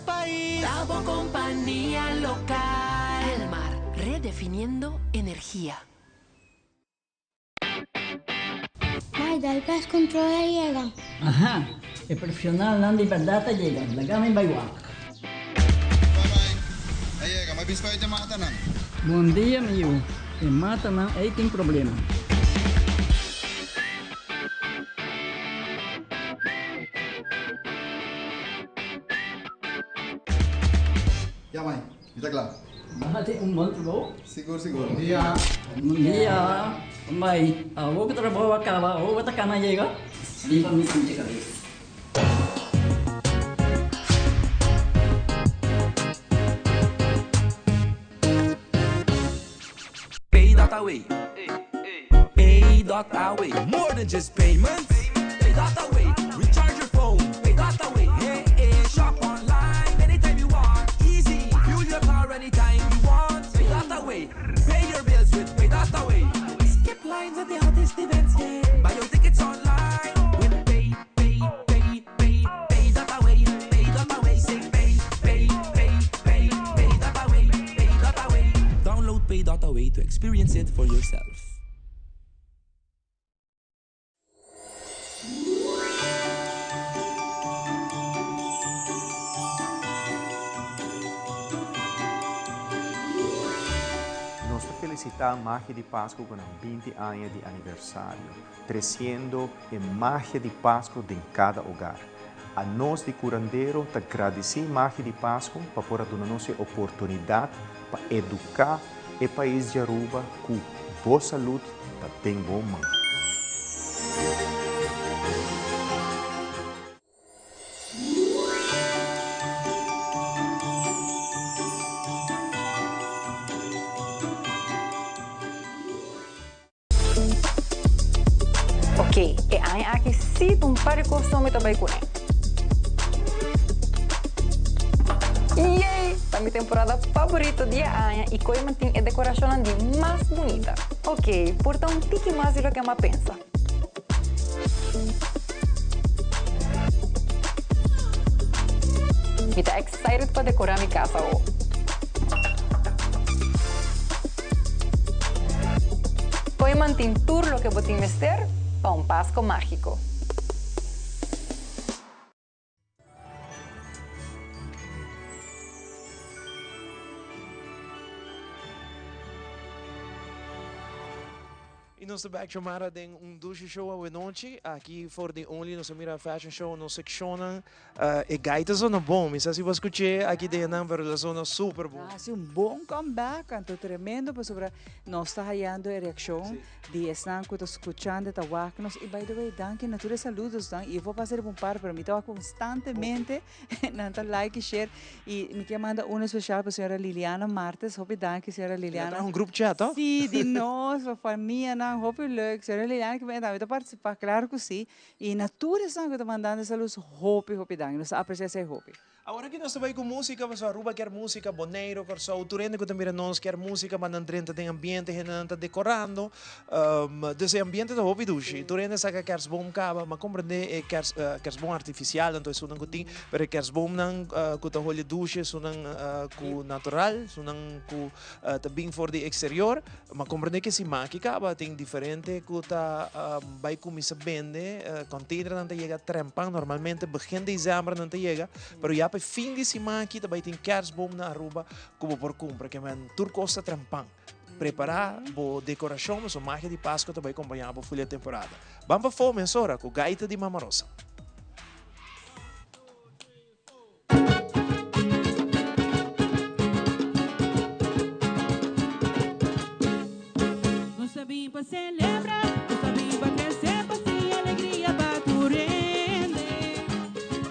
pais. Ta bo compania local. Elmar, redefiniendo energia. Mai, dal pest control a yega. Aha, e profesionalnan di berdad a yega, laga mi bai wak. A yega, m'a bisa e matanan. Bon dia mi yu, e matanan ei tin problema. Ya mai, mi ta kla. Bo hasi un bon trabou. Sigur sigur. Bon dia. Bon dia. Mai, awor ku trabou a kaba, awor bo ta kana yega? Riba mi sinti kabes. Pay dot away. Pay dot away. More than just payments. Pay dot away. Recharge your phone. Pay dot away. Hey, hey. Shop online anytime you want. Easy. Fuel your car anytime you want. Pay dot away. Pay your bills with Pay dot away. Skip lines at the hottest events. Yeah. Buy your tickets online with Pay, Pay, Pay, Pay, Pay dot away. Pay dot away. Say pay, pay, pay, pay, pay dot away. Pay dot away. Download Pay dot away to experience it for yourself. Nos ta felicita Magia di Pasco cu nan 20 aña di aniversario, treciendo e magia di Pasco den cada hogar. Anos di Curandero ta gradici Magia di Pasco pa por a duna nos e oportunidad pa educa e pais di Aruba cu bo salud ta den bo man. Ok, e aña aki sí ta un par di kos mi ta bai kuné. Yay! Ta mi temporada faborito di e aña i koi mantin e dekorashonnan di mas bunita. Ok, por ta un tiki mas di loke m'a pensa. Mi ta excited pa dekorá mi kas awo. Koi mantin tur loke bo tin mester pa un Pasko mágiko. Y nos ta back Xiomara den un dushi show awenochi aki for di Only nos a mira fashion show nos seccionnan e gaita zona bon mi sa si bo a scuche aki den nan pero la zona super bon. Haci un bon comeback anto tremendo pasobra nos ta hayando e reaccion di esnan cu ta scuchando ta wak nos y by the way danki na tur e saludosnan y bo a pasa riba un par pero mi ta wak constantemente Nan ta like y share. Y mi kier manda uno especial pa señora Liliana Martes. Hopi danki señora Liliana. Ela traha un group chat oh. Sí, di nos, pa famianan. Hopi leuk. Señora Liliana ki tambe ta participa, claro cu si. Y na tur esnan cu ta mandando e saludos, hopi hopi danki. Nos ta aprecia esey hopi. Awor aki nos ta bay cu musica, pasobra Aruba kier musica, Boneiru, Corsou, tur hende cu ta mira nos kier musica, ma nan drenta den ambiente, hendenan ta decorando. Dus e ambiente ta hopi dushi. Tur hende sa ku e kerstboom kaba. Mi a komprendé e kerstboom artifisial, anto esunnan ku tin, pero e kerstboomnan ku ta holi dushi, esunnan ku natural, esunnan ku ta bin for di eksterior. Mi a komprendé ku e siman aki kaba tin diferente ku ta bai kuminsá bende. Kònteinernan ta yega trempan, normalmente begin desèmber nan ta yega, pero ya pa e fin di siman aki ta bai tin kerstboom na Aruba ku bo por kumpra. Ke men tur kos ta trempan. Prepará bo dekorashon pasobra magia di Pasko ta bai kompañá bo fulia temporada. Ban pafó mesora ku Gaita di Mama Rosa. Nos ta bin pa celebra, nos ta bin pa crece, pa siña alegria pa tur hende.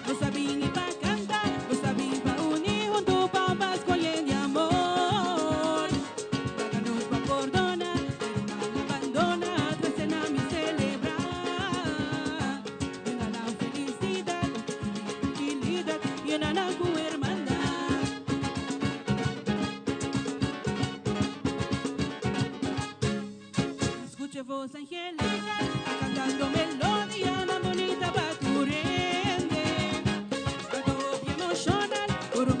Nos ta bini pa canta, nos ta bin pa uni hunto pa un Pascua yen di amor. Laga nos pa pordona, pero mal abandona, trece na mi celebra. Yena nan felicidad, tranquilidad, yena nan cu hermandad. Scucha voz angelical, cantando melodia más bonita pa tur hende. Algo hopi emocional, oro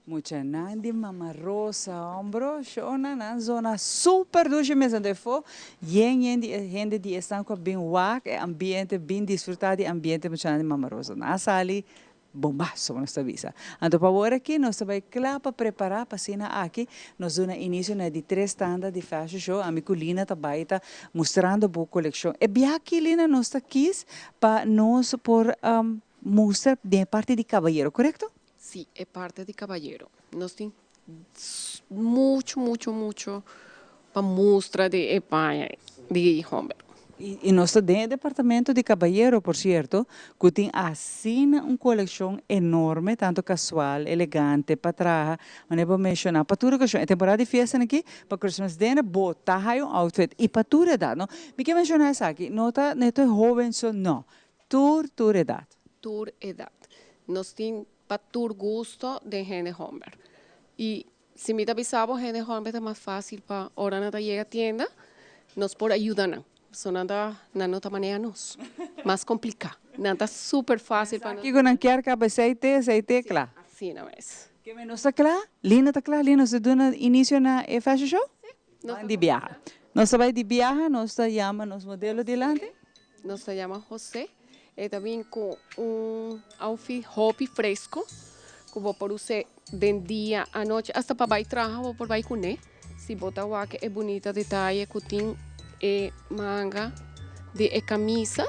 Muchanan di Mama Rosa hombro shownan nan zona super dushi mes anto efo yen yen di e hende di esnan cu a bin wak e ambiente bin disfruta di ambiente muchanan di Mama Rosa nan a sali bombazo nos ta bisa anto pa awor aki nos ta bay cla pa prepara pa asina aki nos duna inicio na e di tres tanda di fashion show ami cu Lina ta bay ta mustrando bo coleccion e biaha aki Lina nos ta kies pa nos por mustra den e parti di cabayero corecto? Sí, e parte di cabayero. Nos tin mucho, mucho, mucho pa mustra di e paña di homber. Y nos ta den e departamento di cabayero, por cierto, cu tin asina un coleccion enorme, tanto casual, elegante, pa traha, manera bo menciona, pa tur ocasion. E temporada di fiestanan aki, pa Christmas dinner, bo ta haya un outfit y pa tur edad, no? Mi ke menciona esaki, no ta neto e hoben so, no. Tur, tur edad. Tur edad. Nos tin pa tur gusto den hende homber. Y si mi ta bisa bo hende homber ta mas facil pa ora nan ta yega tienda, nos por ayuda nan. So nan ta, nan no ta manera nos. Mas complica. Nan ta super facil pa nos. Kico nan kier caba esey te, esey te, cla. Asina mes. Ke men nos ta cla? Lina ta cla? Lina, nos ta duna inicio na e fashion show? Si. Nos Ban di biaha. Nos ta bay di biaha, nos ta yama nos modelo dilanti. Nos ta yama José. E ta bin ku un outfit hopi fresco ku bo por us'é den dia, anochi, asta pa bai traha bo por bai kuné. Si bo ta wak e bunita detaye ku tin e manga di e kamisa,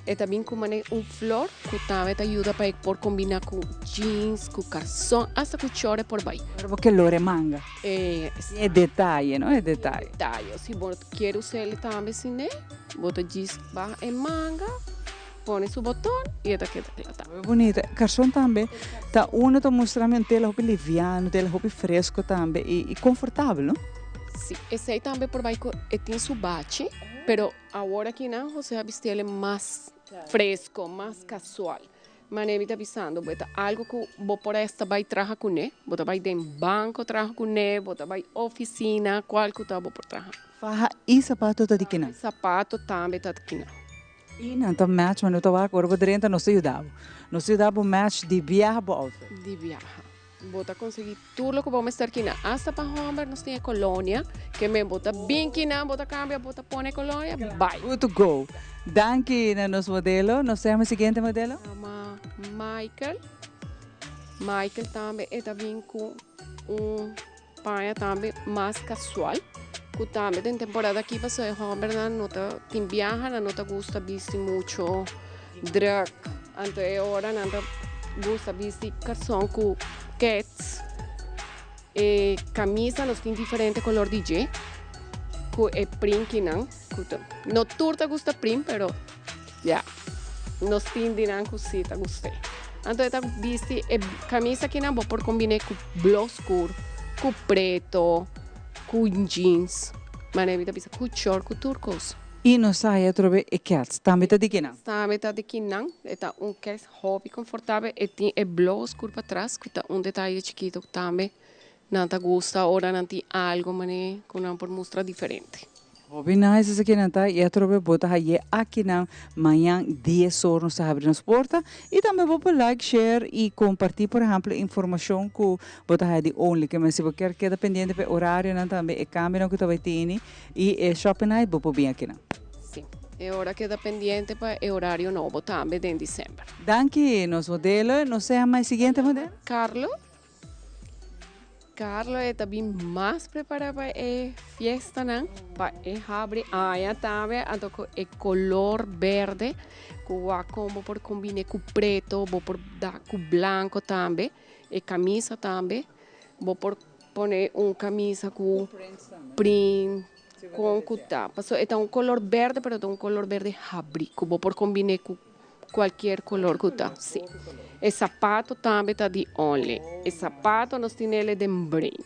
e ta bin ku manera un flor ku tambe ta yuda pa e por kombiná ku jeans, ku karson, asta ku chòr e por bai. Pero bo ke lor e manga. E E detaye, no? E detaye. Detaye. Si bo kier us'é tambe siné. Bo ta djis baha e manga, pone su boton y e ta keda kla ta. Hopi bunita. E karson tambe ta uno ta mustra mi un tela hopi liviano, tela hopi fresco tambe y y confortabel, no? Si, esey tambe por bay cu e tin su bachi, pero awor akinan Jose a bistiel e mas fresco, mas casual. Manera mi ta bisando bo e ta algo cu bo por esta bay traha cune, bo ta bay den banco traha cune, bo ta bay oficina, cual cu ta bo por traha. Faha y zapato ta di kinan? Zapato tambe ta di kinan. Y nan ta match, ma no ta wak ora bo drenta nos ta yuda bo. Nos ta yuda bo match di biaha bo outfit. Di biaha. Bo ta konsegui tur loke bo mester kina. Asta pa homber nos tin e kolonia ke men bo ta bin kina, bo ta kambia, bo ta pone e kolonia, bai. Good to go. Danki na nos modelo. Nos ta yama e siguiente modelo? Yama Michael. Michael tambe e ta bin ku un paña tambe mas kasual ku tambe den temporada aki pasobra e hombernan no ta tin biaha, nan no ta gusta bisti mucho druk. Anto e ora nan ta gusta bisti karson ku kets. E kamisa nos tin diferente kolor di dje ku e prinkinan ku ta no tur ta gusta prin pero ya nos tin di nan ku si ta gust'é. Anto e ta bisti e kamisa kinan bo por kombiné ku blo skur, ku preto, ku jeans, manera mi ta bisa ku short ku tur kos. I nos ta haya atrobe e kets tambe ta di kinan. Tambe ta di kinan. E ta un kets hopi konfortabel. E tin e blou oskur patras ku ta un detaye chikito ku tambe nan ta gusta ora nan tin algo manera ku nan por mustra diferente. Hopi nice esaki nan ta i atrobe bo ta haye akinan mañan dies or nos ta habri nos porta i tambe bo por like, share i komparti por ehemplo informashon ku bo ta haya di Only. Ke men si bo kier keda pendiente pa e orarionan tambe e kambionan ku ta bai teni I e shopping night bo por bin akinan. Sí, e ora keda pendiente pa e horario nobo tambe den december. Danki nos modelo. Nos ta yama e siguiente modelo. Carlo. Carlo e ta bin mas prepara pa e fiestanan, pa e habri aña tambe, anto cu e color berde, cu wak con bo por combine cu preto, bo por da cu blanco tambe, e camisa tambe, bo por Pone un camisa cu print con cu ta pasobra e ta un color berde pero ta un color berde habri cu bo por combine cu cualkier color cu ta si. E zapato tambe ta di only e zapato nos tinele den brain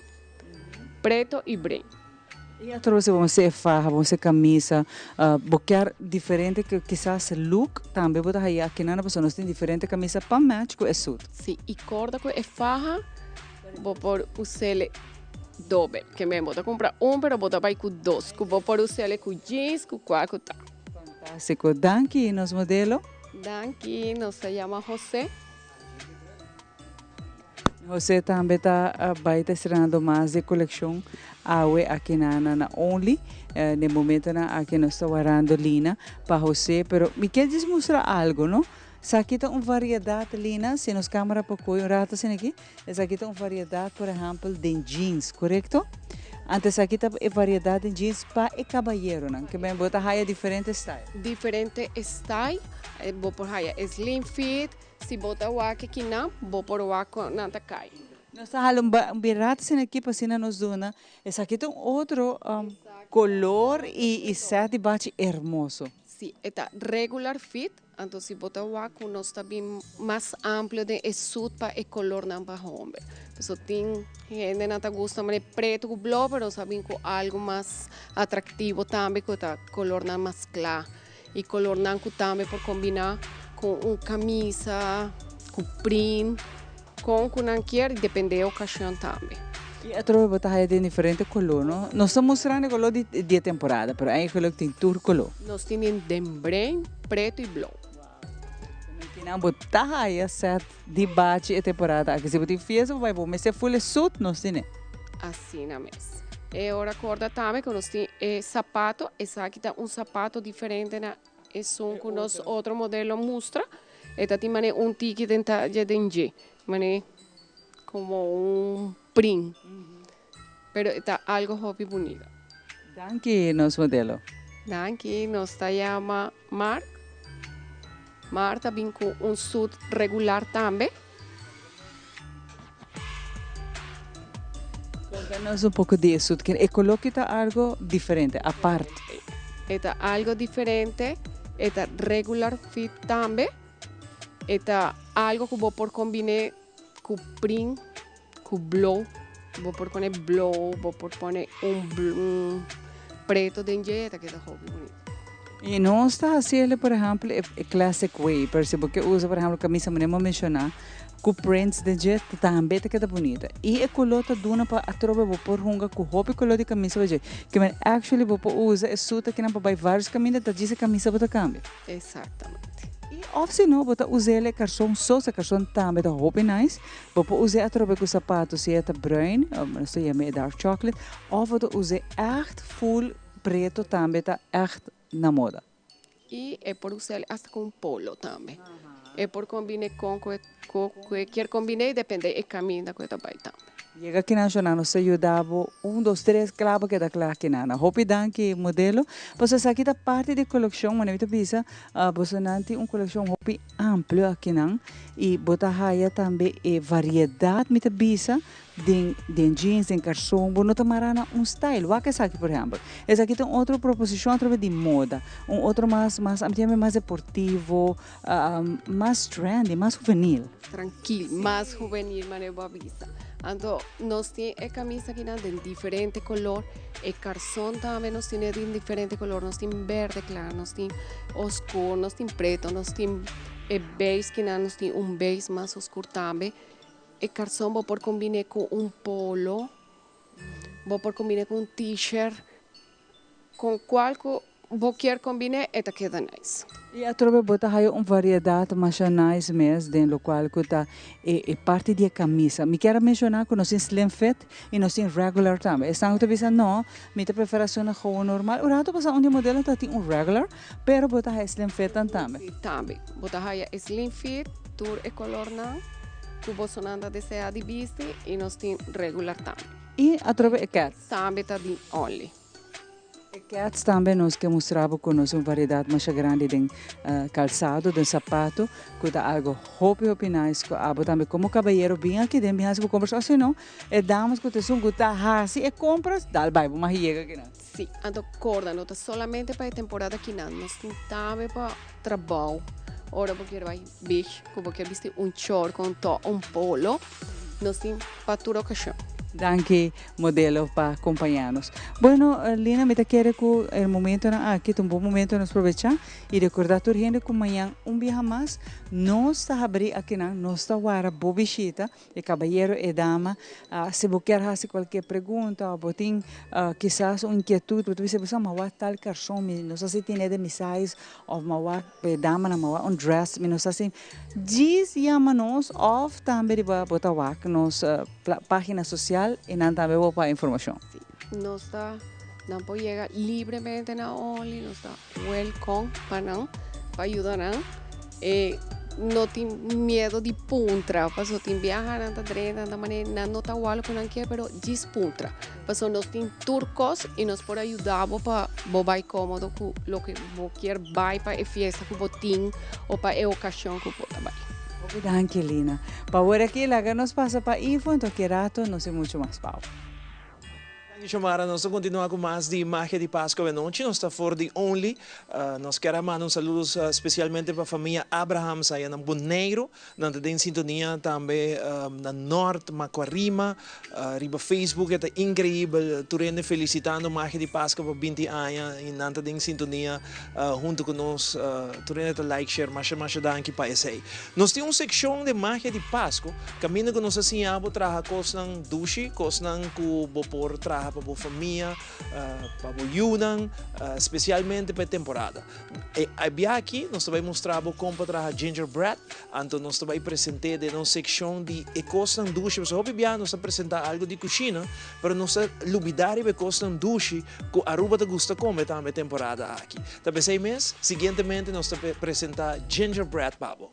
preto y brain. Y atrobe si bo mester e faha bo mester e camisa bo kier diferente kisas look tambe bo ta haya akinan pasobra nos tin diferente camisa pa match cu e suit. Si y corda cu e faha. Bo por us'el dobe. Ke men bo ta kumpra un pero bo ta bai ku dos. Ku bo por us'el ku jeans ku kua ku ta. Fantástiko. Danki nos modelo. Danki. Nos ta yama Jose. José tambe ta bai ta estrenando mas di coleccion awe aki na na Only. Den momentonan aki nos ta warando Lina pa José, pero mi kier djis mustra algo, no? Esaki ta un variedad, Lina, si nos camera por coge un rato asina aki, esaki ta un variedad, por ehempel, den jeans, corecto? Anto esaki ta e variedad den jeans pa e cabayeronan, ke men bo ta haya diferente style. Diferente style, bo por haya slim fit, Si bo ta wak kinan, bo por wak con nan ta cay. Nos ta hala un birato asina aki pa asina nos duna. Esaki ta un otro color y set di bachi hermoso. Si, e ta regular fit, anto si bo ta wak cu nos ta bin mas amplio den e suit pa e colornan pa homber. Pasobra tin hendenan ta gusta manera preto cu blou, pero nos a bin cu algo mas atractivo tambe cu ta colornan mas cla. E colornan cu tambe por combina cu un camisa, cu print, con cu nan kier y depende e ocasion tambe. Y atrobe bo ta haya den diferente color, no? Nos ta mustrando e color di e temporada, pero eigenlijk tin tur color. Nos tin den bruin, preto y blou. Kinan bo ta haya set di bachi e temporada aki. Si bo tin fiesta bo bai bo mester full e suit nos tine. Asina mes. E ora corda tambe cu nos tin e sapato, esaki ta un sapato diferente na esun cu nos otro modelo mustra. E ta tin mane un tiki den taye den dje, mane como un print. Pero e ta algo hopi bunita. Danki nos modelo. Danki, nos ta yama Mark. Mark ta bin cu un suit regular tambe. Conta nos un poco di e suit. E color ki ta algo diferente, apart. E ta algo diferente, e ta regular fit tambe. E ta algo cu bo por combine cu print, cu blou. Bo por pone blou, bo por pone un preto den dje, e ta keda hopi bunito. Y nos ta haciele, por ehempel, e classic way, pero si bo ke usa, por ehempel, camisa manera bo menciona, cu prints den dje, tambe ta keda bunita. Y e color ta duna pa atrobe bo por hunga cu hopi color di camisa pa dje. Ke men actually bo por usa e suit akinan pa bay varios caminda, ta djis e camisa bo ta cambia. Exactamente. Y of si no, bo ta us'el e carson so, e carson tambe ta hopi nice. Bo por us'e atrobe cu sapato si e ta bruin, nos ta yama e dark chocolate, of bo ta us'e echt full preto tambe ta echt na moda. Y e por us'el hasta cu un polo tambe. E por combine con cu e kier combine y depende e caminda cu e ta bay tambe. Yega kinan shona nos ta yuda bo un dos tres kla bo keda kla kinan. Hopi danki modelo. Pasobra esaki ta parti di kolekshon manera mi ta bisa bosonan tin un kolekshon hopi amplio akinan y bo ta haya tambe e variedad mi ta bisa den den jeans den karson bo no ta mara na un style. Wak esaki por ehempel esaki ta un otro proposishon atrobe di moda un otro mas mas ami ta yama mas deportivo mas trendy mas huvenil. Trankil, mas huvenil manera bo a bisa. Anto nos tin e camisa akinan den diferente color, e carson tambe nos tin den diferente color, nos tin berde kla, nos tin oscur, nos tin preto, nos tin e beige kinan, nos tin un beige mas oscur tambe. E carson bo por combine cu un polo, bo por combine cu un t-shirt. Con cual cu bo kier combine e ta keda nice. Y atrobe bo ta haya un variedad masha nice mes den locual cu ta e e parti di e camisa. Mi kier a menciona cu nos tin slim fit y nos tin regular tambe. Esnan cu ta bisa no, mi ta prefera asuna gewoon normal. Un rato pasa un di e modelonan ta tin un regular, pero bo ta haya slim fit nan tambe. Si tambe. Bo ta haya e slim fit, tur e colornan cu bosonan ta desea di bisti y nos tin regular tambe. Y atrobe e cats. Tambe ta di only. E cats tambe nos ke mustra bo ku nos un variedat masha grandi den kalsado, den sapato, ku ta algo hopi hopi nice ku abo tambe komo kabayero bin aki den bin hasi bo kompras o si no e damas ku ta esun ku ta hasi e kompras dal bai bo mas yega kinan. Si, anto korda no ta solamente pa e temporada kinan, nos tin tambe pa trabou ora bo kier bai beach ku bo kier bisti un chor ku un top un polo nos tin pa tur okashon. Danki modelo pa compaña nos. Bueno Lina mi ta kere cu e momentonan aki ta un bon momento nos probecha y recorda tur hende cu mañan un biaha mas nos ta habri akinan, nos ta wara bo bishita, e cabayero, e dama, si bo kier haci cualkier pregunta o bo tin kisas un inquietud bo ta bisa bo sa ma wak tal carson mi no sa si tine den mi size of ma wak e damanan ma wak un dress mi no sa si djis yama nos of tambe riba bo ta wak nos Pagina social y nan tambe bo pa informacion. Si, nos ta, nan por yega libremente na Only, nos ta welcome pa nan, pa yuda nan. E no tin miedo di puntra, paso tin biaha nan ta drenta, nan ta mane, nan no ta wak loke nan kier, pero djis puntra. Paso nos tin tur kos y nos por ayuda bo pa bo bai komodo ku loke bo kier bai pa e fiesta ku bo tin o pa e ocasion ku bo ta bai. Hopi danki Lina. Pa wor aki laga nos pasa pa Ivo enton ki rato nos tin mucho mas pau. Danki Xiomara, nos ta continua cu mas di Magia di Pascua awenochi, nos ta for di Only, nos kier a manda un saludo specialmente pa famia Abrahams aya na Boneiru, Nan ta den sintonia tambe na Nort, Macuarima, riba Facebook e ta increibel, tur hende felicitando Magia di Pascua pa binti aña y nan ta den sintonia hunto cu nos, tur hende ta like, share, masha masha danki pa esey. Nos tin un seccion den Magia di Pascua caminda cu nos a siña bo traha cosnan dushi, cosnan cu bo por traha pa bo famia, pa bo yunan, specialmente pa e temporada. E bia aki nos ta bai mustra bo kon pa traha gingerbread, anto nos ta bai present'é den nos sekshon di e kosnan dushi. Pasobra hopi bia nos ta presentá algu di kushina, pero nos ta lubidá riba e kosnan dushi ku Aruba ta gusta kome tambe e temporada aki. Ta p'esei mes, siguientemente nos ta presentá gingerbread pa bo.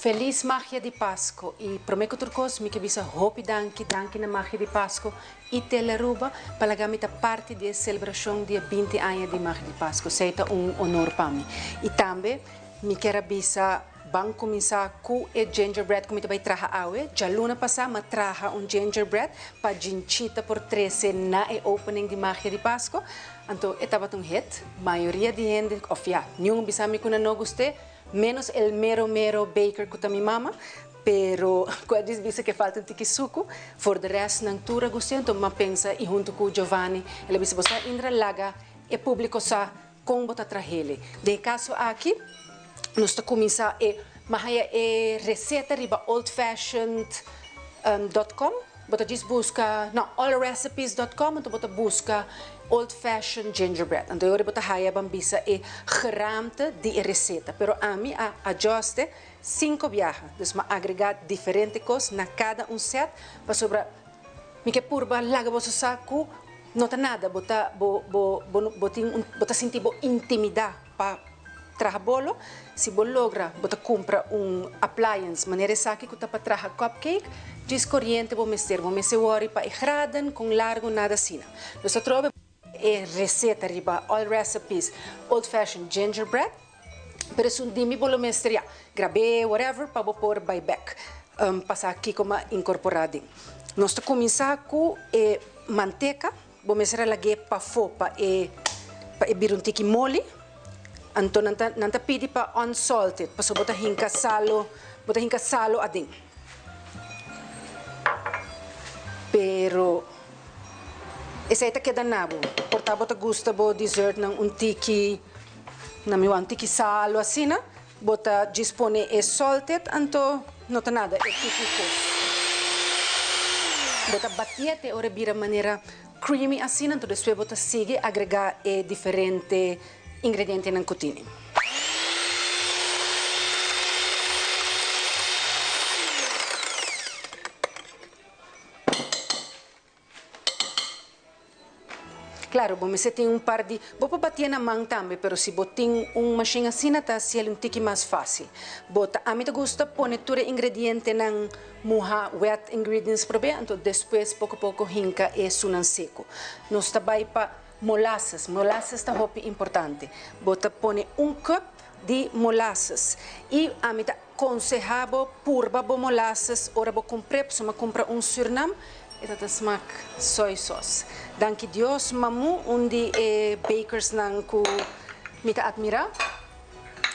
Feliz Magia di Pasco y prome cu tur cos mi ke bisa hopi danki, danki na Magia di Pasco y Telearuba pa laga mi ta parti di e celebracion di e binti aña di Magia di Pasco, esey ta un honor pa mi. Y tambe mi kier a bisa Ban kuminsá ku e gingerbread ku mi ta bai traha awe. Djaluna pasá m'a traha un gingerbread pa Ginchita por trese na e opening di Magia di Pasko. Anto e tabata un hit. Mayoria di hende, òf ya, niun a bisa mi ku nan no gust'é, ménos el mero mero baker ku ta mi mama. Pero ku a djis bisa ku e falta un tiki suku. For de rèst nan tur a gust'é. Anto m'a pensa i huntu ku Giovanni el a bisa, Bo sa Indra, laga e públiko sa Kon bo ta trahele? Den e kaso aki, nos ta kuminsá e ma haya e reseta riba oldfashioned dot com. Bo ta djis buska, no, allrecipes dot com, anto bo ta buska old fashioned gingerbread. Anto e ora bo ta haya ban bisa e geraamte di e reseta. Pero ami a adjuste sinku biaha. Dus mi a agregá diferente kos na kada un sèt pasobra Mi ke purba laga boso sa ku no ta nada, bo ta bo bo bo bo tin un bo ta sinti bo intimidá pa traha bolo. Si bo logra bo ta kumpra un appliance manera esaki ku ta pa traha cupcake, djis koriente bo mester, bo mester wòri pa e graden kon largu nada asina. Nos ta trobe e reseta riba All Recipes Old Fashioned Gingerbread, pero esun di mi bo lo mester ya grab'é whatever pa bo por bai bek pa sa kiko m'a inkorporá den. Nos ta kuminsá ku e manteka, bo mester a lag'é pafó pa e pa e bira un tiki moli, anto nan ta nan ta pidi pa unsalted pasobra bo ta hinka salo bo ta hinka salo aden. Pero Esei ta keda na bo. Por ta bo ta gusta bo dessertnan un tiki, na mi wou un tiki salo asina, bo ta djis pone e salted anto no ta nada e tiki kos. Bo ta batié te ora e bira manera creamy asina anto despues bo ta sigui agrega e diferente ingredientenan ku tini. Claro, bo mester tin un par di, bo por batia na man tambe, pero si bo tin un machine asina ta haciel un tiki mas facil. Bo ta, ami ta gusta pone tur e ingredientenan muha, wet ingredients probe, anto despues poco poco hinca e sunan seco. Nos ta bay pa molasses, molasses ta hopi importante. Bo ta pone un cup di molasses y ami ta. Conseha bo purba bo molasses ora bo cumpr'e, pasobra mi a cumpra un Surnam, E ta ta smak soy sauce. Danki Dios Mamu un di e bakersnan ku mi ta admira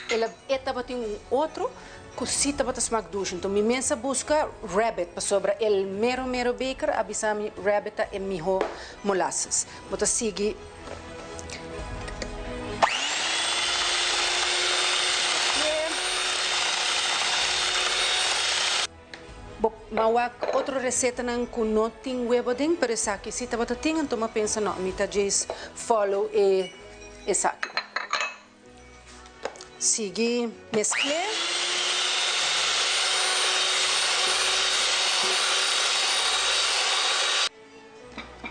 el a e tabatin un otro ku si tabata smak dushi. Enton mi mes a buska rabbit pasobra el mero mero baker a bisa mi rabbit ta e miho molasses. Bo ta sigui. Bo a wak otro recetanan cu no tin webo den, pero esaki si tabata tin, anto m'a pensa no, mi ta djis follow e esaki. Sigui mezcl'e.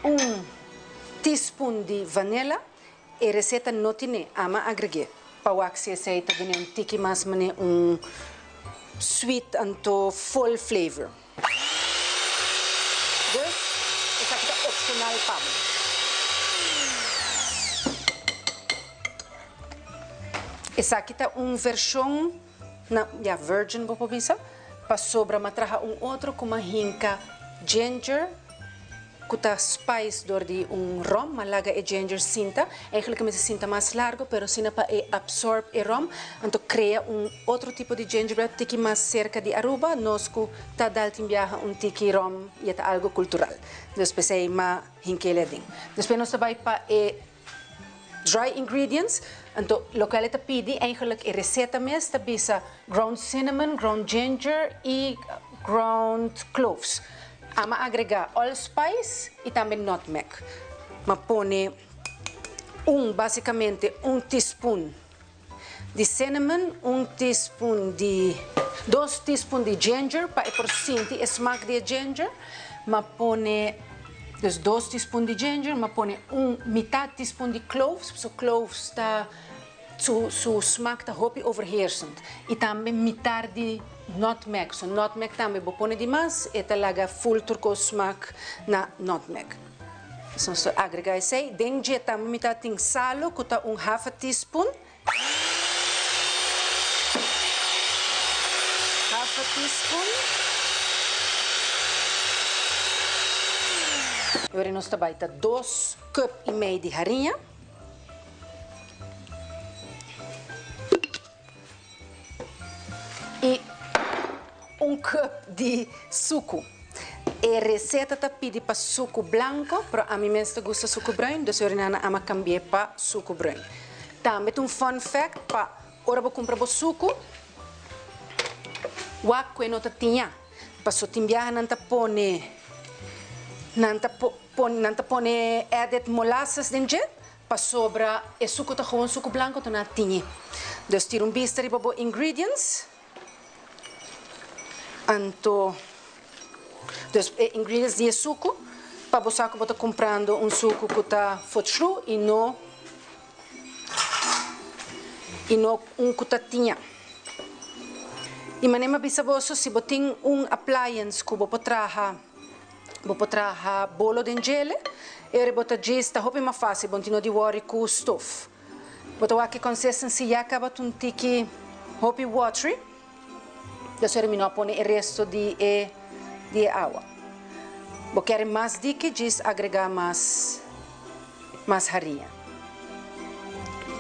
Un teaspoon di vanilla, e receta no tine, ama agreg'e. Pa wak si esei ta dune un tiki mas mane un sweet anto full flavor. Dus esaki ta opcional pa bo. Esaki ta un version na, ya virgin bo por bisa, pasobra m'a traha un otro ku m'a hinka ginger. Ku ta spice dor di un rom, ma laga e ginger sinta. Eigenlijk e mester sinta mas largo, pero asina pa e absorb e rom, anto crea un otro tipo di gingerbread tiki mas cerca di Aruba, nos cu ta dal tin biaha un tiki rom y e ta algo cultural. Dus p'esey ma hink'el aden. Despues nos ta bay pa e dry ingredients, anto locual e ta pidi eigenlijk e receta mes ta bisa ground cinnamon, ground ginger y ground cloves. Ama agrega allspice y tambe nutmeg. Ma pone un basicamente un teaspoon di cinnamon, un teaspoon di dos teaspoon di ginger pa e por sinti e smaak di e ginger. Ma pone dus dos teaspoon di ginger, ma pone un mitad teaspoon di cloves, pasobra cloves ta su su smaak ta hopi overheersend. Y tambe mitar di nutmeg, so nutmeg tambe bo pone di mas e ta laga full tur cos smaak na nutmeg. Nos ta agrega esey. Den dje tambe mi ta tin salo cu ta un half a teaspoon. Half a teaspoon. Y ora nos ta bay ta dos cup y mey di hariña. Y un cup di sucu. E receta ta pidi pa sucu blanco, pero ami mes ta gusta sucu bruin, dus Yorinana ama cambi'e pa sucu bruin. Tambe ta un fun fact pa ora bo cumpra bo sucu, wak cu e no ta tiña. Paso tin biaha nan ta pone, nan ta nan ta pone added molasses den dje, Pasobra e suku ta gewoon suku blanco ta na tiñi. Dus tira un bista riba bo ingredients. Anto, dus e ingredients di e suku, pa bo sa ku bo ta kumprando un suku ku ta fotshru i no i no un ku ta tiña. I manera mi a bisa boso, si bo tin un appliance ku bo por traha. Bo por traha bolo den djele, e ora bo ta djis ta hopi mas facil, bo no tin no di worry cu stof. Bo ta wak e consistency ya caba ta un tiki hopi watery, dus ora mi no a pone e resto di e di e awa. Bo kere mas diki djis agrega mas mas haria.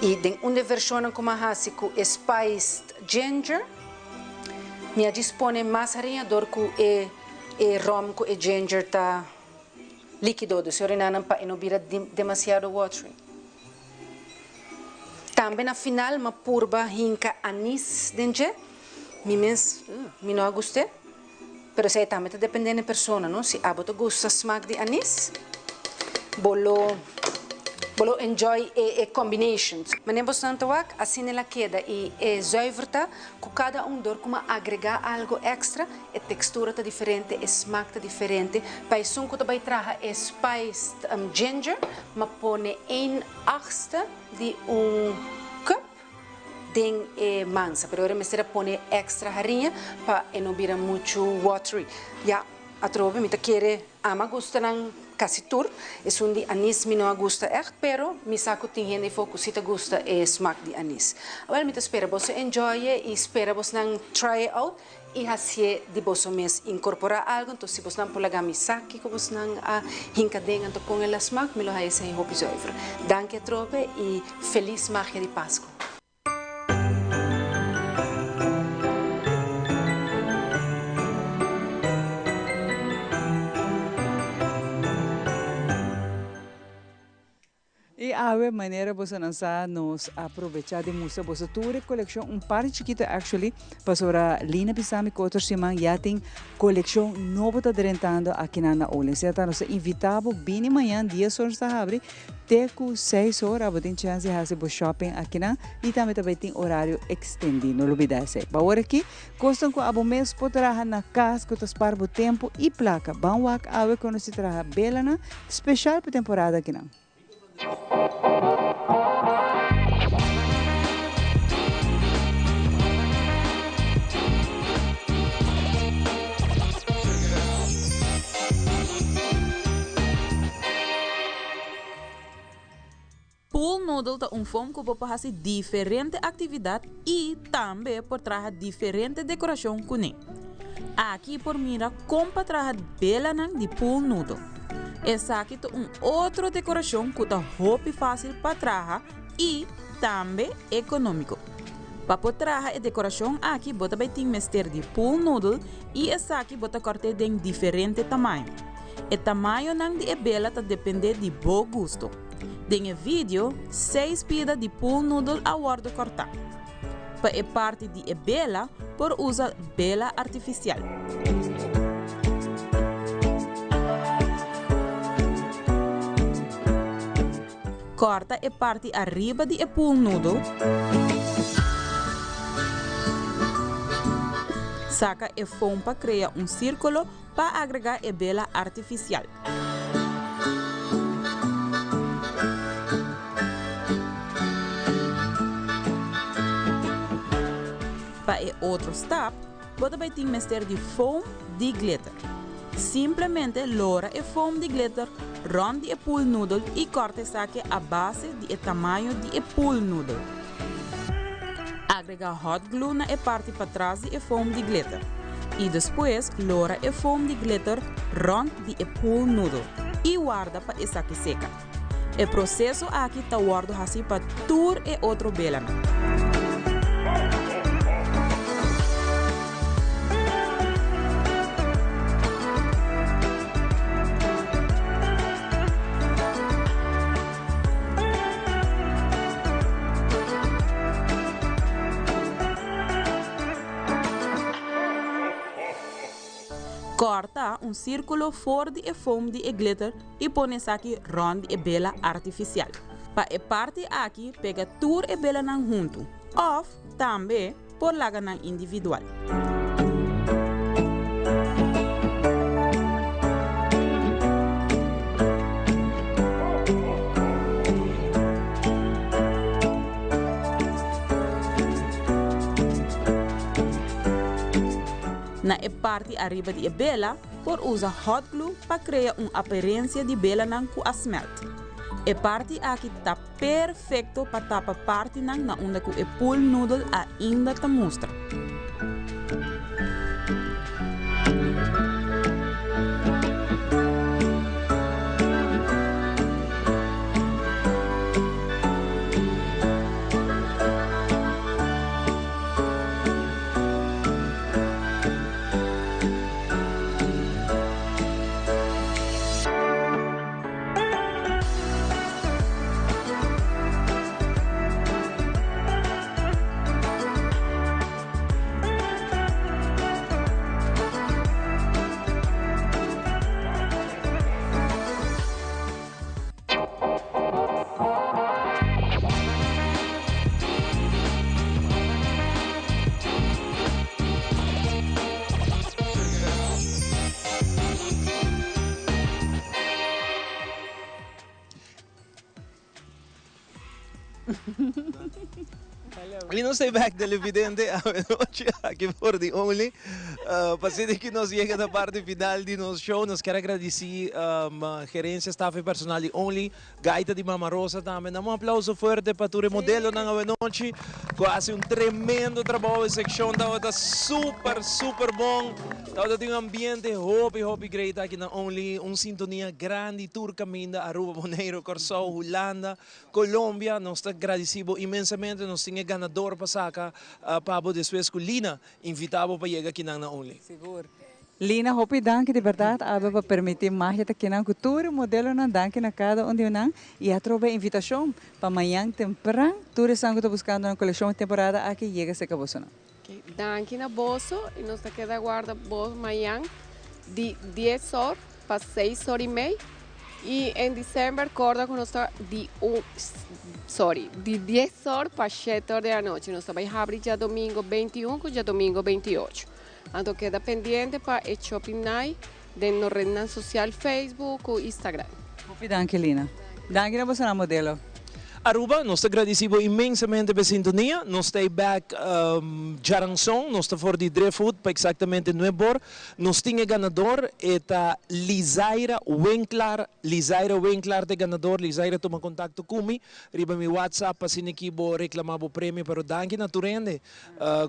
Y den un di e versionnan cu mi a haci cu e spiced ginger, mi a djis pone mas haria dor cu e. E rom cu e ginger ta likido, dus ora nan pa e no bira demasiado watery. Tambe na final m'a purba hinca anis den dje, mi mes mi no a gust'e, pero esey tambe ta depende n'e persona no, si abo ta gusta smaak di anis, bo lo bo lo enjoy e e combination. Manera bosnan ta wak, asina el a keda y e zuiver ta cu cada un dor cu m'a agrega algo extra, E tekstura ta diferente, e smak ta diferente. Pa esun ku ta bai traha e spiced ginger, m'a pone een achtste di un cup den e mansa. Pero ora mester a pone extra hariña pa e no bira muchu watery. Ya, atrobe mi ta kere ama gusta nan. Casi tur, esun di anis mi no a gusta echt, pero mi sa cu tin hende afo cu si ta gusta e smaak di anis. Awel mi ta spera boso enjoy e y spera bosnan try it out y hacié di boso mes incorpora algo, enton si bosnan por laga mi sa kico bosnan a hinca den anto con el a smaak, mi lo haya esey hopi zuiver. Danki atrobe y feliz magia di Pasco. I awe manera bosonan sa nos a probecha di mustra boso tur e coleccion un par di chikito actually pasobra Lina bisa mi cu otro siman ya tin coleccion nobo ta drentando akinan na Olin. Sea ta nos ta invita bo bini mañan dies or nos ta habri Te ku seis ora bo tin chèns di hasi bo shopping akinan i tambe ta bai tin orario ekstendí. No lubidá esei. Pa ora aki, kosnan ku abo mes por traha na kas ku ta spar bo tempu i plaka. Ban wak awe ku nos di traha belanan speshal pa temporada akinan. Pool noodle ta un foam ku bo por hasi diferente aktividat i tambe por traha diferente dekorashon kuné. Aki por mira kon pa traha belanan di pool noodle. Esaki ta un otro dekorashon ku ta hopi fásil pa traha i tambe ekonómiko. Pa por traha e dekorashon aki bo ta bai tin mester di pool noodle i esaki bo ta kòrt'é den diferente tamaño. E tamañonan di e bela ta dependé di bo gusto. Den e video, seis pida di pool noodle a wòrdu kòrtá. Pa e parti di e bela por usa bela artifisial. Kòrta e parti ariba di e pool noodle. Saka e foam pa krea un sírkulo pa agregá e bela artifisial. Pa e otro stap, bo ta bai tin mester di foam di glitter. Simplemente lora e foam di glitter rònt di e pool noodle i kòrta esaki a base di e tamaño di e pool noodle. Agrega hot glue na e parti patras di e foam di glitter i despues lora e foam di glitter rond di e pool noodle i warda pa esaki seka. E proseso aki ta wordo hasi pa tur e otro belanan. Kòrta un sírkulo for di e foam di e glitter i pone esaki rònt di e bela artifisial. Pa e parti aki pega tur e belanan huntu òf tambe por laga nan individual. Na e parti ariba di e bela por usa hot glue pa krea un aparensia di belanan ku a smelt. E parti aki ta Perfecto pa tapa partinan na unda cu e pool noodle ainda ta mustra. Y nos ta back televidente anochi aki for di Only. Pa asina ki nos yega na parti final di nos show, nos kier a gradici gerencia, staff y personal di Only, Gaita di Mama Rosa tambe. Dam un aplauso fuerte pa tur e modelonan awenochi cu a haci un tremendo trabou. E seccion tabata super, super bon. Tabata tin un ambiente hopi, hopi great aki na Only. Un sintonia grandi tur caminda, Aruba, Boneiro, Corsou, Hulanda, Colombia. Nos ta gradici bo inmensamente. Nos tin e ganador pa saca pa bo despues cu Lina invita bo pa yega akinan na Only. Sigur. Lina, hopi danki di berdad Abe pa permiti Magia ta kinan cu tur e modelonan, danki na cada un di nan y atrobe e invitacion pa mañan tempran tur esnan cu ta buscando nan coleccion e temporada aki yega cerca bosonan. Ok, danki na boso y nos ta keda guarda bo mañan di dies or pa seis or y mei y en december corda cu nos ta di un sorry di dies or pa shete or di anochi nos ta bay habri djadomingo 21 cu djadomingo 28. Anto keda pendiente pa e shopping night den nos rednan social Facebook ku Instagram. Hopi danki Lina. Danki na bosonan modelo. Aruba, nos ta gradici bo inmensamente pa e sintonia. Nos ta back djaranson, nos ta for di Driftwood pa exactamente nuebor. Nos tin e ganador, e ta Lizaira Winklaar. Lizaira Winklaar ta e ganador. Lizaira tuma contacto cu mi riba mi WhatsApp pa asina ki bo reclama bo premio. Pero danki na tur hende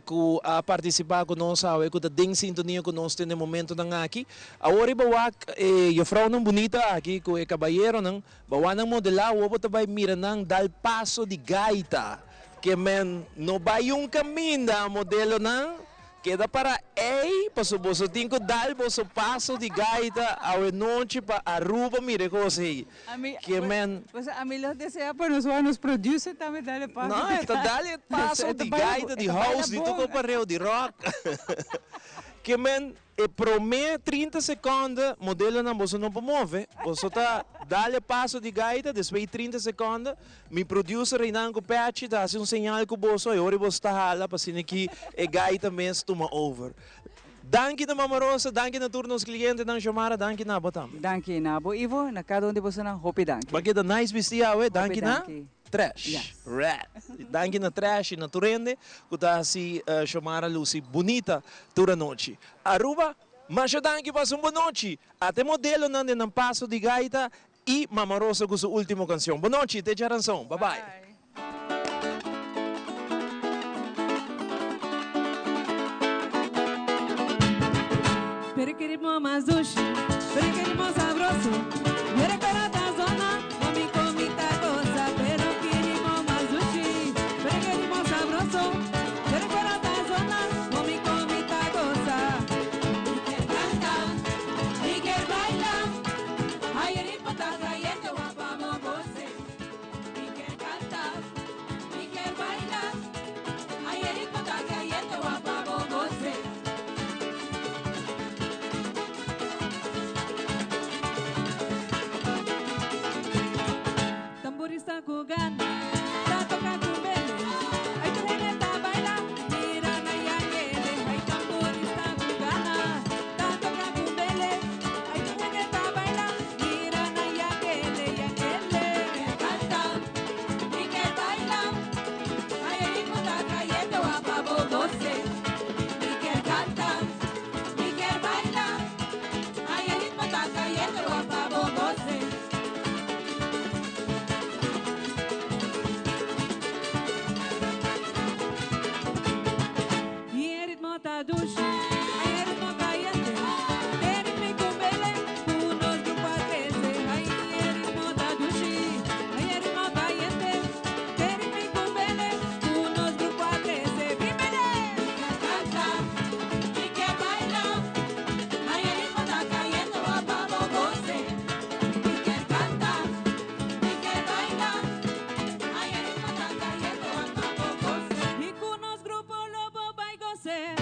ku a partisipá ku nos awe, ku ta den sintonia ku nos den e momentonan aki. Awor riba wak e jufrounan bunita aki ku e kabayeronan, bo wak nan modelá, awor bo ta bai mira nan dal paso di gaita. Ke men no bai un kaminda, modelonan, keda para ei, pasobra boso tin ku dal boso paso di gaita awe nochi pa Aruba mira e kos ei. Ke men. Pues ami lo desea pa nos wak nos producer tambe dal e paso. No, e ta dal e paso di gaita, di house, di tur kopareo, di rock. Ke men e prome 30 seconde modelonan boso no por move. Boso ta dal e paso di gaita, despues di 30 seconde mi producer Reinan ku Pechi ta hasi un señal ku boso e ora boso ta hala pa asina ki e gaita mes tuma over. Danki na Mama Rosa, danki na tur nos clientenan Xiomara, danki na bo tambe. Danki na bo Ivo, na cada un di bosonan hopi danki. Bo a keda nice bisti awe, danki na Trash, red. Danki na Trash y na tur hende cu ta haci Xiomara luci bunita tur anochi. Aruba, masha danki pasa un bon nochi. Ata e modelonan den nan paso di gaita y Mama Rosa cu su ultimo cancion. Bon nochi, te djaranson. Bye bye. Pero que ritmo mas dushi, pero que ritmo sabroso. Yo recuerdo ta zona, mami comita cosa. Pero que ritmo mas dushi, pero que ritmo sabroso. Yo recuerdo ta zona, mami comita cosa. Mi kier canta, mi kier baila. Ay, el ritmo ta cayente, guapa, goce. Mi kier canta, mi kier baila. Ay, el ritmo ta cayente, guapa, goce. Tamborista cu gana, ta toca cu bele. Ay, tur hende ta baila, mira na yakele. Ay, tamborista cu gana, ta toca cu bele. Ay, tur hende ta baila, mira na yakele, yakele. Kier canta, mi kier baila. Ay, el ritmo ta cayente, guapa, bo goce. Mi kier canta, mi kier baila. Ay, el ritmo ta cayente, guapa, bo goce. Y el ritmo ta dushi, ay el ritmo cayente. Te ritmo con bele, unos grupo a crece. Ay el ritmo ta dushi, ay el ritmo cayente. Te ritmo con bele, unos grupo a crece. ¡Bíbele! Canta, y que baila. Ay el ritmo ta cayente, guapa, goce. Mi kier canta, mi kier baila. Ay el ritmo ta cayente, guapa, goce. Y con nos grupo lobo bay goce.